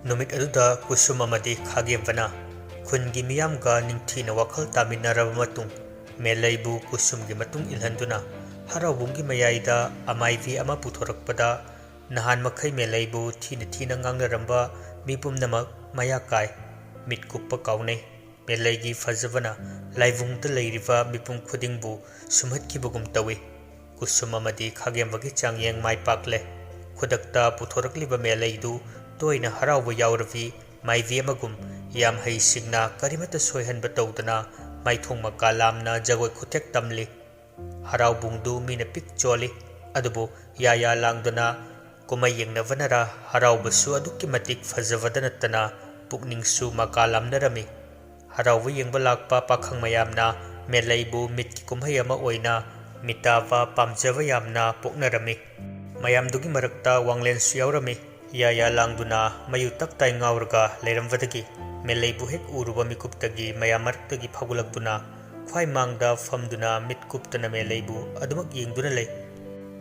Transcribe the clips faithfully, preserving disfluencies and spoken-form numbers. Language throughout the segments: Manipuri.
ꯅꯨꯃꯤꯠ ꯑꯗꯨꯗ ꯀꯨꯁꯨꯝ ꯑꯃꯗꯤ ꯈꯥꯒꯦꯝꯕꯅ ꯈꯨꯟꯒꯤ ꯃꯤꯌꯥꯝꯒ ꯅꯤꯡꯊꯤꯅ ꯋꯥꯈꯜ ꯇꯥꯃꯤꯟꯅꯔꯕ ꯃꯇꯨꯡ, ꯃꯦꯂꯩꯕꯨ ꯀꯨꯁꯨꯝꯒꯤ ꯃꯇꯨꯡ ꯏꯜꯍꯟꯗꯨꯅ ꯍꯔꯥꯎꯕꯨꯡꯒꯤ ꯃꯌꯥꯏꯗ ꯑꯃꯥꯏꯕꯤ ꯑꯃ ꯄꯨꯊꯣꯔꯛꯄꯗ, ꯅꯍꯥꯟ ꯃꯈꯩ ꯃꯦꯂꯩꯕꯨ ꯊꯤꯅ ꯊꯤꯅ ꯉꯥꯡꯅꯔꯝꯕ ꯃꯤ ꯄꯨꯝꯅꯃꯛ ꯃꯌꯥ ꯀꯥꯏ, ꯃꯤꯠ ꯀꯨꯞꯄ ꯀꯥꯎꯅꯩ꯫ ꯃꯦꯂꯩꯒꯤ ꯐꯖꯕꯅ ꯂꯥꯏꯕꯨꯡꯗ ꯂꯩꯔꯤꯕ ꯃꯤꯄꯨꯝ ꯈꯨꯗꯤꯡꯕꯨ ꯁꯨꯝꯍꯠꯈꯤꯕꯒꯨꯝ ꯇꯧꯏ꯫ ꯀꯨꯁꯨꯝ ꯑꯃꯗꯤ ꯈꯥꯒꯦꯝꯕꯒꯤ ꯆꯥꯡꯌꯦꯡ ꯃꯥꯏ ꯄꯥꯛꯂꯦ꯫ ꯈꯨꯗꯛꯇ ꯄꯨꯊꯣꯔꯛꯂꯤꯕ ꯃꯦꯂꯩꯗꯨ ꯇꯣꯏꯅ ꯍꯔꯥꯎꯕ ꯌꯥꯎꯔꯕꯤ ꯃꯥꯏꯕꯤ ꯑꯃꯒꯨꯝ ꯌꯥꯝ ꯍꯩꯁꯤꯡꯅ ꯀꯔꯤꯃꯠꯇ ꯁꯣꯏꯍꯟꯕ ꯇꯧꯗꯅ ꯃꯥꯏꯊꯣꯡ ꯃꯀꯥ ꯂꯥꯝꯅ ꯖꯒꯣꯏ ꯈꯨꯊꯦꯛ ꯇꯝꯂꯤ꯫ ꯍꯔꯥꯎꯕꯨꯡꯗꯨ ꯃꯤꯅ ꯄꯤꯛ ꯆꯣꯜꯂꯤ꯫ ꯑꯗꯨꯕꯨ ꯌꯥ ꯌꯥ ꯂꯥꯡꯗꯨꯅ ꯀꯨꯝꯍꯩ ꯌꯦꯡꯅꯕꯅꯔ ꯍꯔꯥꯎꯕꯁꯨ ꯑꯗꯨꯛꯀꯤ ꯃꯇꯤꯛ ꯐꯖꯕꯗ ꯅꯠꯇꯅ ꯄꯨꯛꯅꯤꯡꯁꯨ ꯃꯀꯥ ꯂꯥꯝꯅꯔꯝꯃꯤ꯫ ꯍꯔꯥꯎꯕ ꯌꯦꯡꯕ ꯂꯥꯛꯄ ꯄꯥꯈꯪ ꯃꯌꯥꯝꯅ ꯃꯦꯂꯩꯕꯨ ꯃꯤꯠꯀꯤ ꯀꯨꯝꯍꯩ ꯑꯃ ꯑꯣꯏꯅ ꯃꯤꯇꯥꯕ ꯄꯥꯝꯖꯕ ꯌꯥꯝꯅ ꯄꯣꯛꯅꯔꯝꯃꯤ꯫ ꯃꯌꯥꯝꯗꯨꯒꯤ ꯃꯔꯛꯇ ꯋꯥꯡꯂꯦꯟꯁꯨ ꯌꯥꯎꯔꯝꯃꯤ꯫ ꯌꯥ ꯌꯥ ꯂꯥꯡꯗꯨꯅ ꯃꯌꯨ ꯇꯛꯇꯥꯏ ꯉꯥꯎꯔꯒ ꯂꯩꯔꯝꯕꯗꯒꯤ ꯃꯦꯂꯩꯕꯨ ꯍꯦꯛ ꯎꯔꯨꯕ ꯃꯤꯀꯨꯞꯇꯒꯤ ꯃꯌꯥꯝ ꯃꯔꯛꯇꯒꯤ ꯐꯥꯎꯒꯠꯂꯛꯇꯨꯅ ꯈ꯭ꯋꯥꯏ ꯃꯥꯡꯗ ꯐꯝꯗꯨꯅ ꯃꯤꯠ ꯀꯨꯞꯇꯅ ꯃꯦꯂꯩꯕꯨ ꯑꯗꯨꯃꯛ ꯌꯦꯡꯗꯨꯅ ꯂꯩ꯫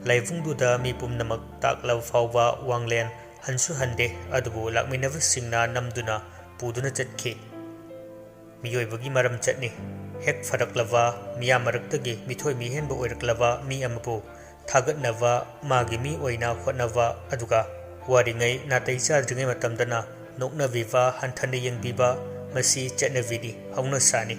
ꯂꯥꯏꯕꯨꯡꯗꯨꯗ ꯃꯤ ꯄꯨꯝꯅꯃꯛ ꯇꯥꯛꯂꯕ ꯐꯥꯎꯕ ꯋꯥꯡꯂꯦꯟ ꯍꯟꯁꯨ ꯍꯟꯗꯦ, ꯑꯗꯨꯕꯨ ꯂꯥꯛꯃꯤꯟꯅꯕꯁꯤꯡꯅ ꯅꯝꯗꯨꯅ ꯄꯨꯗꯨꯅ ꯆꯠꯈꯤ꯫ ꯃꯤꯑꯣꯏꯕꯒꯤ ꯃꯔꯝ ꯆꯠꯅꯤ꯫ ꯍꯦꯛ ꯐꯔꯛꯂꯕ ꯃꯤꯌꯥꯝ ꯃꯔꯛꯇꯒꯤ ꯃꯤꯊꯣꯏ ꯃꯤꯍꯦꯟꯕ ꯑꯣꯏꯔꯛꯂꯕ ꯃꯤ ꯑꯃꯕꯨ ꯊꯥꯒꯠꯅꯕ, ꯃꯥꯒꯤ ꯃꯤ ꯑꯣꯏꯅ ꯍꯣꯠꯅꯕ, ꯑꯗꯨꯒ ꯋꯥꯔꯤꯉꯩ ꯅꯥꯇꯩ ꯆꯥꯗ꯭ꯔꯤꯉꯩ ꯃꯇꯝꯗꯅ ꯅꯣꯛꯅꯕꯤꯕ, ꯍꯟꯊꯅ ꯌꯦꯡꯕꯤꯕ, ꯃꯁꯤ ꯆꯠꯅꯕꯤꯅꯤ, ꯍꯧꯅꯁꯥꯅꯤ꯫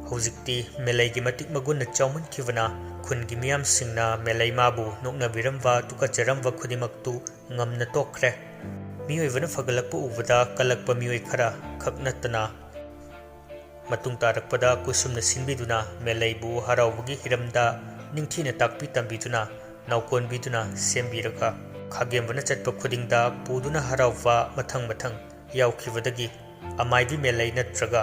ꯍꯧꯖꯤꯛꯇꯤ ꯃꯦꯂꯩꯒꯤ ꯃꯇꯤꯛ ꯃꯒꯨꯟꯅ ꯆꯥꯎꯃꯟꯈꯤꯕꯅ ꯈꯨꯟꯒꯤ ꯃꯤꯌꯥꯝꯁꯤꯡꯅ ꯃꯦꯂꯩ ꯃꯥꯕꯨ ꯅꯣꯛꯅꯕꯤꯔꯝꯕ, ꯇꯨꯀꯠꯆꯔꯝꯕ ꯈꯨꯗꯤꯡꯃꯛꯇꯨ ꯉꯝꯅ ꯇꯣꯛꯈ꯭ꯔꯦ꯫ ꯃꯤꯑꯣꯏꯕꯅ ꯐꯒꯠꯂꯛꯄ ꯎꯕꯗ ꯀꯜꯂꯛꯄ ꯃꯤꯑꯣꯏ ꯈꯔ ꯈꯛ ꯅꯠꯇꯅ꯫ ꯃꯇꯨꯡ ꯇꯥꯔꯛꯄꯗ ꯀꯨꯁꯨꯝꯅ ꯁꯤꯟꯕꯤꯗꯨꯅ ꯃꯦꯂꯩꯕꯨ ꯍꯔꯥꯎꯕꯒꯤ ꯍꯤꯔꯝꯗ ꯅꯤꯡꯊꯤꯅ ꯇꯥꯛꯄꯤ ꯇꯝꯕꯤꯗꯨꯅ, ꯅꯥꯎꯀꯣꯟꯕꯤꯗꯨꯅ ꯁꯦꯝꯕꯤꯔꯒ, ꯈꯥꯒꯦꯝꯕꯅ ꯆꯠꯄ ꯈꯨꯗꯤꯡꯗ ꯄꯨꯗꯨꯅ ꯍꯔꯥꯎꯕ ꯃꯊꯪ ꯃꯊꯪ ꯌꯥꯎꯈꯤꯕꯗꯒꯤ ꯑꯃꯥꯏꯕꯤ ꯃꯦꯂꯩ ꯅꯠꯇ꯭ꯔꯒ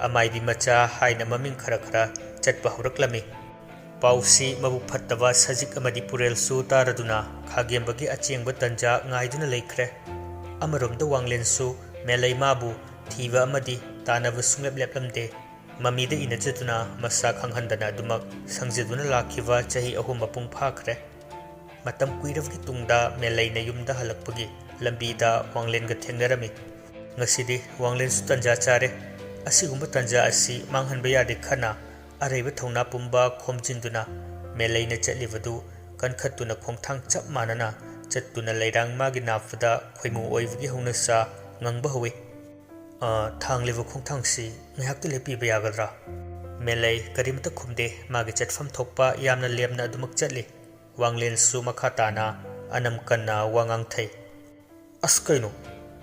ꯑꯃꯥꯏꯕꯤ ꯃꯆꯥ ꯍꯥꯏꯅ ꯃꯃꯤꯡ ꯈꯔ ꯈꯔ ꯆꯠꯄ ꯍꯧꯔꯛꯂꯝꯃꯤ꯫ ꯄꯥꯎꯁꯤ ꯃꯕꯨꯛ ꯐꯠꯇꯕ ꯁꯖꯤꯛ ꯑꯃꯗꯤ ꯄꯨꯔꯦꯜꯁꯨ ꯇꯥꯔꯗꯨꯅ ꯈꯥꯒꯦꯝꯕꯒꯤ ꯑꯆꯦꯡꯕ ꯇꯟꯖꯥ ꯉꯥꯏꯗꯨꯅ ꯂꯩꯈ꯭ꯔꯦ꯫ ꯑꯃꯔꯣꯝꯗ ꯋꯥꯡꯂꯦꯟꯁꯨ ꯃꯦꯂꯩ ꯃꯥꯕꯨ ꯊꯤꯕ ꯑꯃꯗꯤ ꯇꯥꯟꯅꯕ ꯁꯨꯡꯂꯦꯞ ꯂꯦꯞꯂꯝꯗꯦ꯫ ꯃꯃꯤꯗ ꯏꯅꯖꯗꯨꯅ ꯃꯁꯥ ꯈꯪꯍꯟꯗꯅ ꯑꯗꯨꯃꯛ ꯁꯪꯖꯗꯨꯅ ꯂꯥꯛꯈꯤꯕ ꯆꯍꯤ ꯑꯍꯨꯝ ꯃꯄꯨꯡ ꯐꯥꯈ꯭ꯔꯦ꯫ ꯃꯇꯝ ꯀꯨꯏꯔꯕꯒꯤ ꯇꯨꯡꯗ ꯃꯦꯂꯩꯅ ꯌꯨꯝꯗ ꯍꯜꯂꯛꯄꯒꯤ ꯂꯝꯕꯤꯗ ꯋꯥꯡꯂꯦꯟꯒ ꯊꯦꯡꯅꯔꯝꯃꯤ꯫ ꯉꯁꯤꯗꯤ ꯋꯥꯡꯂꯦꯟꯁꯨ ꯇꯟꯖꯥ ꯆꯥꯔꯦ꯫ ꯑꯁꯤꯒꯨꯝꯕ ꯇꯟꯖꯥ ꯑꯁꯤ ꯃꯥꯡꯍꯟꯕ ꯌꯥꯗꯦ ꯈꯟꯅ ꯑꯔꯩꯕ ꯊꯧꯅꯥ ꯄꯨꯝꯕ ꯈꯣꯝꯖꯤꯟꯗꯨꯅ ꯃꯦꯂꯩꯅ ꯆꯠꯂꯤꯕꯗꯨ ꯀꯟꯈꯠꯇꯨꯅ ꯈꯣꯡꯊꯥꯡ ꯆꯞ ꯃꯥꯟꯅꯅ ꯆꯠꯇꯨꯅ ꯂꯩꯔꯥꯡ ꯃꯥꯒꯤ ꯅꯥꯞꯄꯗ ꯈꯣꯏꯃꯨ ꯑꯣꯏꯕꯒꯤ ꯍꯧꯅꯁꯥ ꯉꯪꯕ ꯍꯧꯏ꯫ "ꯑ, ꯊꯥꯡꯂꯤꯕ ꯈꯣꯡꯊꯥꯡꯁꯤ ꯉꯥꯏꯍꯥꯛꯇ ꯂꯦꯞꯄꯤꯕ ꯌꯥꯒꯗ꯭ꯔꯥ?" ꯃꯦꯂꯩ ꯀꯔꯤꯃꯇ ꯈꯨꯝꯗꯦ꯫ ꯃꯥꯒꯤ ꯆꯠꯐꯝ ꯊꯣꯛꯄ ꯌꯥꯝꯅ ꯂꯦꯝꯅ ꯑꯗꯨꯃꯛ ꯆꯠꯂꯤ꯫ ꯋꯥꯡꯂꯦꯟꯁꯨ ꯃꯈꯥ ꯇꯥꯅ ꯑꯅꯝ ꯀꯟꯅ ꯋꯥ ꯉꯥꯡꯊꯩ꯫ "ꯑꯁ, ꯀꯩꯅꯣ?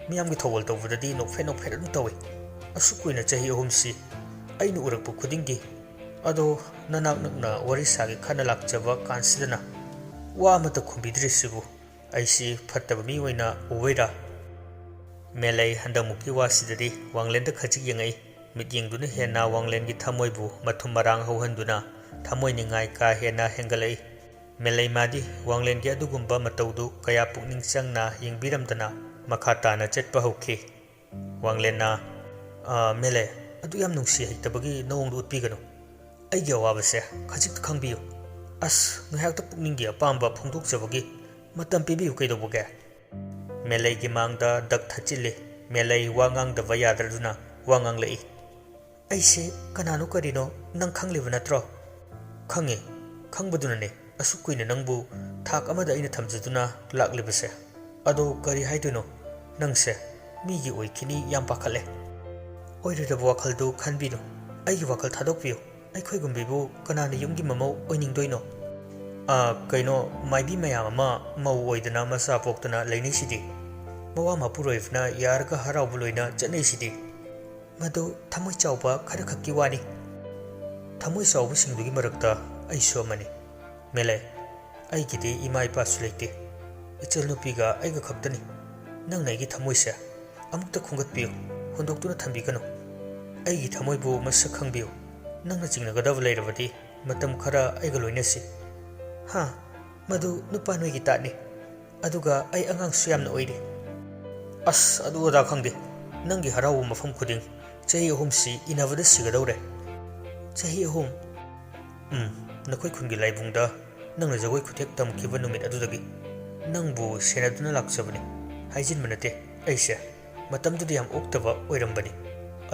ꯃꯤꯌꯥꯝꯒꯤ ꯊꯧꯒꯜ ꯇꯧꯕꯗꯗꯤ ꯅꯣꯛꯐꯦꯠ ꯅꯣꯛꯐꯦꯠ ꯑꯗꯨꯝ ꯇꯧꯏ꯫ ꯑꯁꯨꯛ ꯀꯨꯏꯅ ꯆꯍꯤ ꯑꯍꯨꯝꯁꯤ ꯑꯩꯅ ꯎꯔꯛꯄ ꯈꯨꯗꯤꯡꯒꯤ꯫ ꯑꯗꯣ ꯅꯅꯥꯛ ꯅꯛꯅ ꯋꯥꯔꯤ ꯁꯥꯒꯦ ꯈꯟꯅ ꯂꯥꯛꯆꯕ ꯀꯥꯟꯁꯤꯗꯅ ꯋꯥ ꯑꯃꯠꯇ ꯈꯨꯝꯕꯤꯗ꯭ꯔꯤꯁꯤꯕꯨ ꯑꯩꯁꯤ ꯐꯠꯇꯕ ꯃꯤ ꯑꯣꯏꯅ ꯎꯕꯩꯔꯥ?" ꯃꯦꯂꯩ ꯍꯟꯗꯛꯃꯨꯛꯀꯤ ꯋꯥꯁꯤꯗꯗꯤ ꯋꯥꯡꯂꯦꯟꯗ ꯈꯖꯤꯛ ꯌꯦꯡꯉꯛꯏ꯫ ꯃꯤꯠꯌꯦꯡꯗꯨꯅ ꯍꯦꯟꯅ ꯋꯥꯡꯂꯦꯟꯒꯤ ꯊꯃꯣꯏꯕꯨ ꯃꯊꯨꯝ ꯃꯔꯥꯡ ꯍꯧꯍꯟꯗꯨꯅ ꯊꯃꯣꯏ ꯅꯤꯡꯉꯥꯏ ꯀꯥ ꯍꯦꯟꯅ ꯍꯦꯟꯒꯠꯂꯛꯏ꯫ ꯃꯦꯂꯩꯃꯥꯗꯤ ꯋꯥꯡꯂꯦꯟꯒꯤ ꯑꯗꯨꯒꯨꯝꯕ ꯃꯇꯧꯗꯨ ꯀꯌꯥ ꯄꯨꯛꯅꯤꯡ ꯆꯪꯅ ꯌꯦꯡꯕꯤꯔꯝꯗꯅ ꯃꯈꯥ ꯇꯥꯅ ꯆꯠꯄ ꯍꯧꯈꯤ꯫ ꯋꯥꯡꯂꯦꯟꯅ, "ꯑ, ꯃꯦꯂꯩ, ꯑꯗꯨ ꯌꯥꯝ ꯅꯨꯡꯁꯤ ꯍꯩꯇꯕꯒꯤ ꯅꯑꯣꯡꯗꯨ ꯎꯠꯄꯤꯒꯅꯨ꯫ ꯑꯩꯒꯤ ꯑꯋꯥꯕꯁꯦ ꯈꯖꯤꯛꯇ ꯈꯪꯕꯤꯌꯨ꯫ ꯑꯁ, ꯉꯥꯏꯍꯥꯛꯇ ꯄꯨꯛꯅꯤꯡꯒꯤ ꯑꯄꯥꯝꯕ ꯐꯣꯡꯗꯣꯛꯆꯕꯒꯤ ꯃꯇꯝ ꯄꯤꯕꯤꯌꯨ ꯀꯩꯗꯧꯕꯒꯦ?" ꯃꯦꯂꯩꯒꯤ ꯃꯥꯡꯗ ꯗꯛ ꯊꯠꯆꯤꯜꯂꯤ꯫ ꯃꯦꯂꯩ ꯋꯥ ꯉꯥꯡꯗꯕ ꯌꯥꯗ꯭ꯔꯗꯨꯅ ꯋꯥ ꯉꯥꯡꯂꯛꯏ꯫ "ꯑꯩꯁꯦ ꯀꯅꯥꯅꯣ ꯀꯔꯤꯅꯣ ꯅꯪ ꯈꯪꯂꯤꯕ ꯅꯠꯇ꯭ꯔꯣ?" "ꯈꯪꯉꯤ, ꯈꯪꯕꯗꯨꯅꯅꯦ ꯑꯁꯨꯛ ꯀꯨꯏꯅ ꯅꯪꯕꯨ ꯊꯥꯛ ꯑꯃꯗ ꯑꯩꯅ ꯊꯝꯖꯗꯨꯅ ꯂꯥꯛꯂꯤꯕꯁꯦ꯫ ꯑꯗꯣ ꯀꯔꯤ ꯍꯥꯏꯗꯣꯏꯅꯣ? ꯅꯪꯁꯦ ꯃꯤꯒꯤ ꯑꯣꯏꯈꯤꯅꯤ ꯌꯥꯝ ꯄꯥꯈꯠꯂꯦ꯫ ꯑꯣꯏꯔꯣꯏꯗꯕ ꯋꯥꯈꯜꯗꯨ ꯈꯟꯕꯤꯅꯨ, ꯑꯩꯒꯤ ꯋꯥꯈꯜ ꯊꯥꯗꯣꯛꯄꯤꯌꯨ꯫ ꯑꯩꯈꯣꯏꯒꯨꯝꯕꯤꯕꯨ ꯀꯅꯥꯅ ꯌꯨꯝꯒꯤ ꯃꯃꯧ ꯑꯣꯏꯅꯤꯡꯗꯣꯏꯅꯣ? ꯑꯥ, ꯀꯩꯅꯣ, ꯃꯥꯏꯕꯤ ꯃꯌꯥꯝ ꯑꯃ ꯃꯧ ꯑꯣꯏꯗꯅ ꯃꯆꯥ ꯄꯣꯛꯇꯅ ꯂꯩꯅꯩꯁꯤꯗꯤ꯫ ꯃꯋꯥ ꯃꯄꯨꯔꯣꯏꯕꯅ ꯌꯥꯔꯒ ꯍꯔꯥꯎꯕ ꯂꯣꯏꯅ ꯆꯠꯅꯩꯁꯤꯗꯤ꯫ ꯃꯗꯨ ꯊꯃꯣꯏ ꯆꯥꯎꯕ ꯈꯔꯈꯛꯀꯤ ꯋꯥꯅꯤ꯫ ꯊꯃꯣꯏ ꯆꯥꯎꯕꯁꯤꯡꯗꯨꯒꯤ ꯃꯔꯛꯇ ꯑꯩꯁꯨ ꯑꯃꯅꯤ꯫ ꯃꯦꯂꯩ, ꯑꯩꯒꯤꯗꯤ ꯏꯃꯥ ꯏꯄꯥꯁꯨ ꯂꯩꯇꯦ꯫ ꯏꯆꯜꯅꯨꯄꯤꯒ ꯑꯩꯒ ꯈꯛꯇꯅꯤ꯫ ꯅꯪꯅ ꯑꯩꯒꯤ ꯊꯃꯣꯏꯁꯦ ꯑꯃꯨꯛꯇ ꯈꯣꯝꯒꯠꯄꯤꯌꯨ, ꯍꯨꯟꯗꯣꯛꯇꯨꯅ ꯊꯝꯕꯤꯒꯅꯨ꯫ ꯑꯩꯒꯤ ꯊꯃꯣꯏꯕꯨ ꯃꯁꯛ ꯈꯪꯕꯤꯌꯨ꯫ ꯅꯪꯅ ꯆꯤꯡꯅꯒꯗꯕ ꯂꯩꯔꯕꯗꯤ ꯃꯇꯝ ꯈꯔ ꯑꯩꯒ ꯂꯣꯏꯅꯁꯤ꯫" "ꯍꯥ? ꯃꯗꯨ ꯅꯨꯄꯥ ꯅꯣꯏꯒꯤ ꯇꯥꯠꯅꯤ꯫ ꯑꯗꯨꯒ ꯑꯩ ꯑꯉꯥꯡꯁꯨ ꯌꯥꯝꯅ ꯑꯣꯏꯔꯤ꯫" "ꯑꯁ, ꯑꯗꯨ ꯑꯗꯥ ꯈꯪꯗꯦ꯫ ꯅꯪꯒꯤ ꯍꯔꯥꯎꯕ ꯃꯐꯝ ꯈꯨꯗꯤꯡ ꯆꯍꯤ ꯑꯍꯨꯝꯁꯤ ꯏꯟꯅꯕꯗ ꯁꯤꯒꯗꯧꯔꯦ꯫" "ꯆꯍꯤ ꯑꯍꯨꯝ?" "ꯎꯝ, ꯅꯈꯣꯏ ꯈꯨꯟꯒꯤ ꯂꯥꯏꯕꯨꯡꯗ ꯅꯪꯅ ꯖꯒꯣꯏ ꯈꯨꯊꯦꯛ ꯇꯝꯈꯤꯕ ꯅꯨꯃꯤꯠ ꯑꯗꯨꯗꯒꯤ ꯅꯪꯕꯨ ꯁꯦꯟꯅꯗꯨꯅ ꯂꯥꯛꯆꯕꯅꯤ꯫ ꯍꯥꯏꯖꯤꯟꯕ ꯅꯠꯇꯦ꯫ ꯑꯩꯁꯦ ꯃꯇꯝꯗꯨꯗ ꯌꯥꯝ ꯑꯣꯛꯇꯕ ꯑꯣꯏꯔꯝꯕꯅꯤ꯫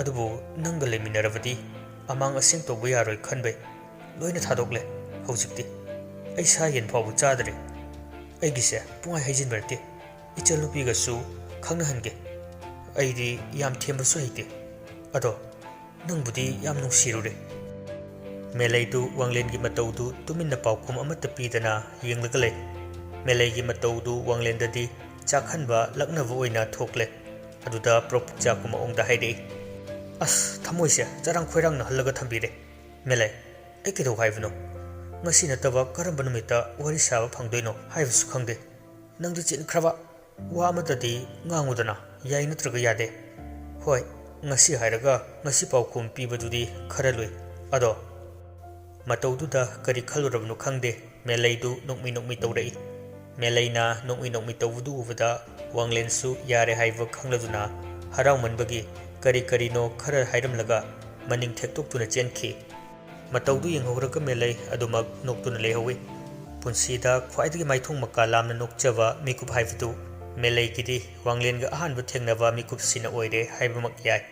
ꯑꯗꯨꯕꯨ ꯅꯪꯒ ꯂꯩꯃꯤꯟꯅꯔꯕꯗꯤ ꯑꯃꯥꯡ ꯑꯁꯦꯡ ꯇꯧꯕ ꯌꯥꯔꯣꯏ ꯈꯟꯕꯩ ꯂꯣꯏꯅ ꯊꯥꯗꯣꯛꯂꯦ꯫ ꯍꯧꯖꯤꯛꯇꯤ ꯑꯩ ꯁꯥ ꯌꯦꯟ ꯐꯥꯎꯕ ꯆꯥꯗ꯭ꯔꯦ꯫ ꯑꯩꯒꯤꯁꯦ ꯄꯨꯡꯍꯥꯏ ꯍꯥꯏꯖꯤꯟꯕ ꯅꯠꯇꯦ꯫ ꯏꯆꯜꯅꯨꯄꯤꯒꯁꯨ ꯈꯪꯅꯍꯟꯒꯦ꯫ ꯑꯩꯗꯤ ꯌꯥꯝ ꯊꯦꯝꯕꯁꯨ ꯍꯩꯇꯦ꯫ ꯑꯗꯣ ꯅꯪꯕꯨꯗꯤ ꯌꯥꯝ ꯅꯨꯡꯁꯤꯔꯨꯔꯦ꯫ ꯃꯦꯂꯩꯗꯨ ꯋꯥꯡꯂꯦꯟꯒꯤ ꯃꯇꯧꯗꯨ ꯇꯨꯃꯤꯟꯅ ꯄꯥꯎꯈꯨꯝ ꯑꯃꯠꯇ ꯄꯤꯗꯅ ꯌꯦꯡꯂꯒ ꯂꯩ꯫ ꯃꯦꯂꯩꯒꯤ ꯃꯇꯧꯗꯨ ꯋꯥꯡꯂꯦꯟꯗꯗꯤ ꯆꯥꯛꯍꯟꯕ ꯂꯛꯅꯕ ꯑꯣꯏꯅ ꯊꯣꯛꯂꯦ꯫ ꯑꯗꯨꯗ ꯄ꯭ꯔꯣꯞ ꯄꯨꯛꯆꯥꯛꯄ ꯃꯑꯣꯡꯗ ꯍꯥꯏꯔꯛꯏ, "ꯑꯁ, ꯊꯃꯣꯏꯁꯦ ꯆꯔꯥꯡ ꯈꯣꯏꯔꯥꯡꯅ ꯍꯜꯂꯒ ꯊꯝꯕꯤꯔꯦ꯫ ꯃꯦꯂꯩ, ꯑꯩ ꯀꯩꯗꯧ ꯍꯥꯏꯕꯅꯣ? ꯉꯁꯤ ꯅꯠꯇꯕ ꯀꯔꯝꯕ ꯅꯨꯃꯤꯠꯇ ꯋꯥꯔꯤ ꯁꯥꯕ ꯐꯪꯗꯣꯏꯅꯣ ꯍꯥꯏꯕꯁꯨ ꯈꯪꯗꯦ꯫ ꯅꯪꯗꯤ ꯆꯤꯟꯈ꯭ꯔꯕ꯫ ꯋꯥ ꯑꯃꯠꯇꯗꯤ ꯉꯥꯡꯉꯨꯗꯅ, ꯌꯥꯏ ꯅꯠꯇ꯭ꯔꯒ ꯌꯥꯗꯦ? ꯍꯣꯏ, ꯉꯁꯤ ꯍꯥꯏꯔꯒ ꯉꯁꯤ ꯄꯥꯎꯈꯨꯝ ꯄꯤꯕꯗꯨꯗꯤ ꯈꯔ ꯂꯨꯏ꯫ ꯑꯗꯣ ꯃꯇꯧꯗꯨꯗ ꯀꯔꯤ ꯈꯜꯂꯨꯔꯕꯅꯣ ꯈꯪꯗꯦ, ꯃꯦꯂꯩꯗꯨ ꯅꯣꯛꯃꯤ ꯅꯣꯛꯃꯤ ꯇꯧꯔꯛꯏ꯫ ꯃꯦꯂꯩꯅ ꯅꯣꯛꯃꯤ ꯅꯣꯛꯃꯤ ꯇꯧꯕꯗꯨ ꯎꯕꯗ ꯋꯥꯡꯂꯦꯟꯁꯨ ꯌꯥꯔꯦ ꯍꯥꯏꯕ ꯈꯪꯂꯗꯨꯅ ꯍꯔꯥꯎꯃꯟꯕꯒꯤ ꯀꯔꯤ ꯀꯔꯤꯅꯣ ꯈꯔ ꯍꯥꯏꯔꯝꯂꯒ ꯃꯅꯤꯡ ꯊꯦꯛꯇꯣꯛꯇꯨꯅ ꯆꯦꯟꯈꯤ꯫ ꯃꯇꯧꯗꯨ ꯌꯦꯡꯍꯧꯔꯒ ꯃꯦꯂꯩ ꯑꯗꯨꯃꯛ ꯅꯣꯛꯇꯨꯅ ꯂꯩꯍꯧꯏ꯫ ꯄꯨꯟꯁꯤꯗ ꯈ꯭ꯋꯥꯏꯗꯒꯤ ꯃꯥꯏꯊꯣꯡ ꯃꯀꯥ ꯂꯥꯝꯅ ꯅꯣꯛꯆꯕ ꯃꯤꯀꯨꯞ ꯍꯥꯏꯕꯗꯨ ꯃꯦꯂꯩꯒꯤꯗꯤ ꯋꯥꯡꯂꯦꯟꯒ ꯑꯍꯥꯟꯕ ꯊꯦꯡꯅꯕ ꯃꯤꯀꯨꯞꯁꯤꯅ ꯑꯣꯏꯔꯦ ꯍꯥꯏꯕꯃꯛ ꯌꯥꯏ꯫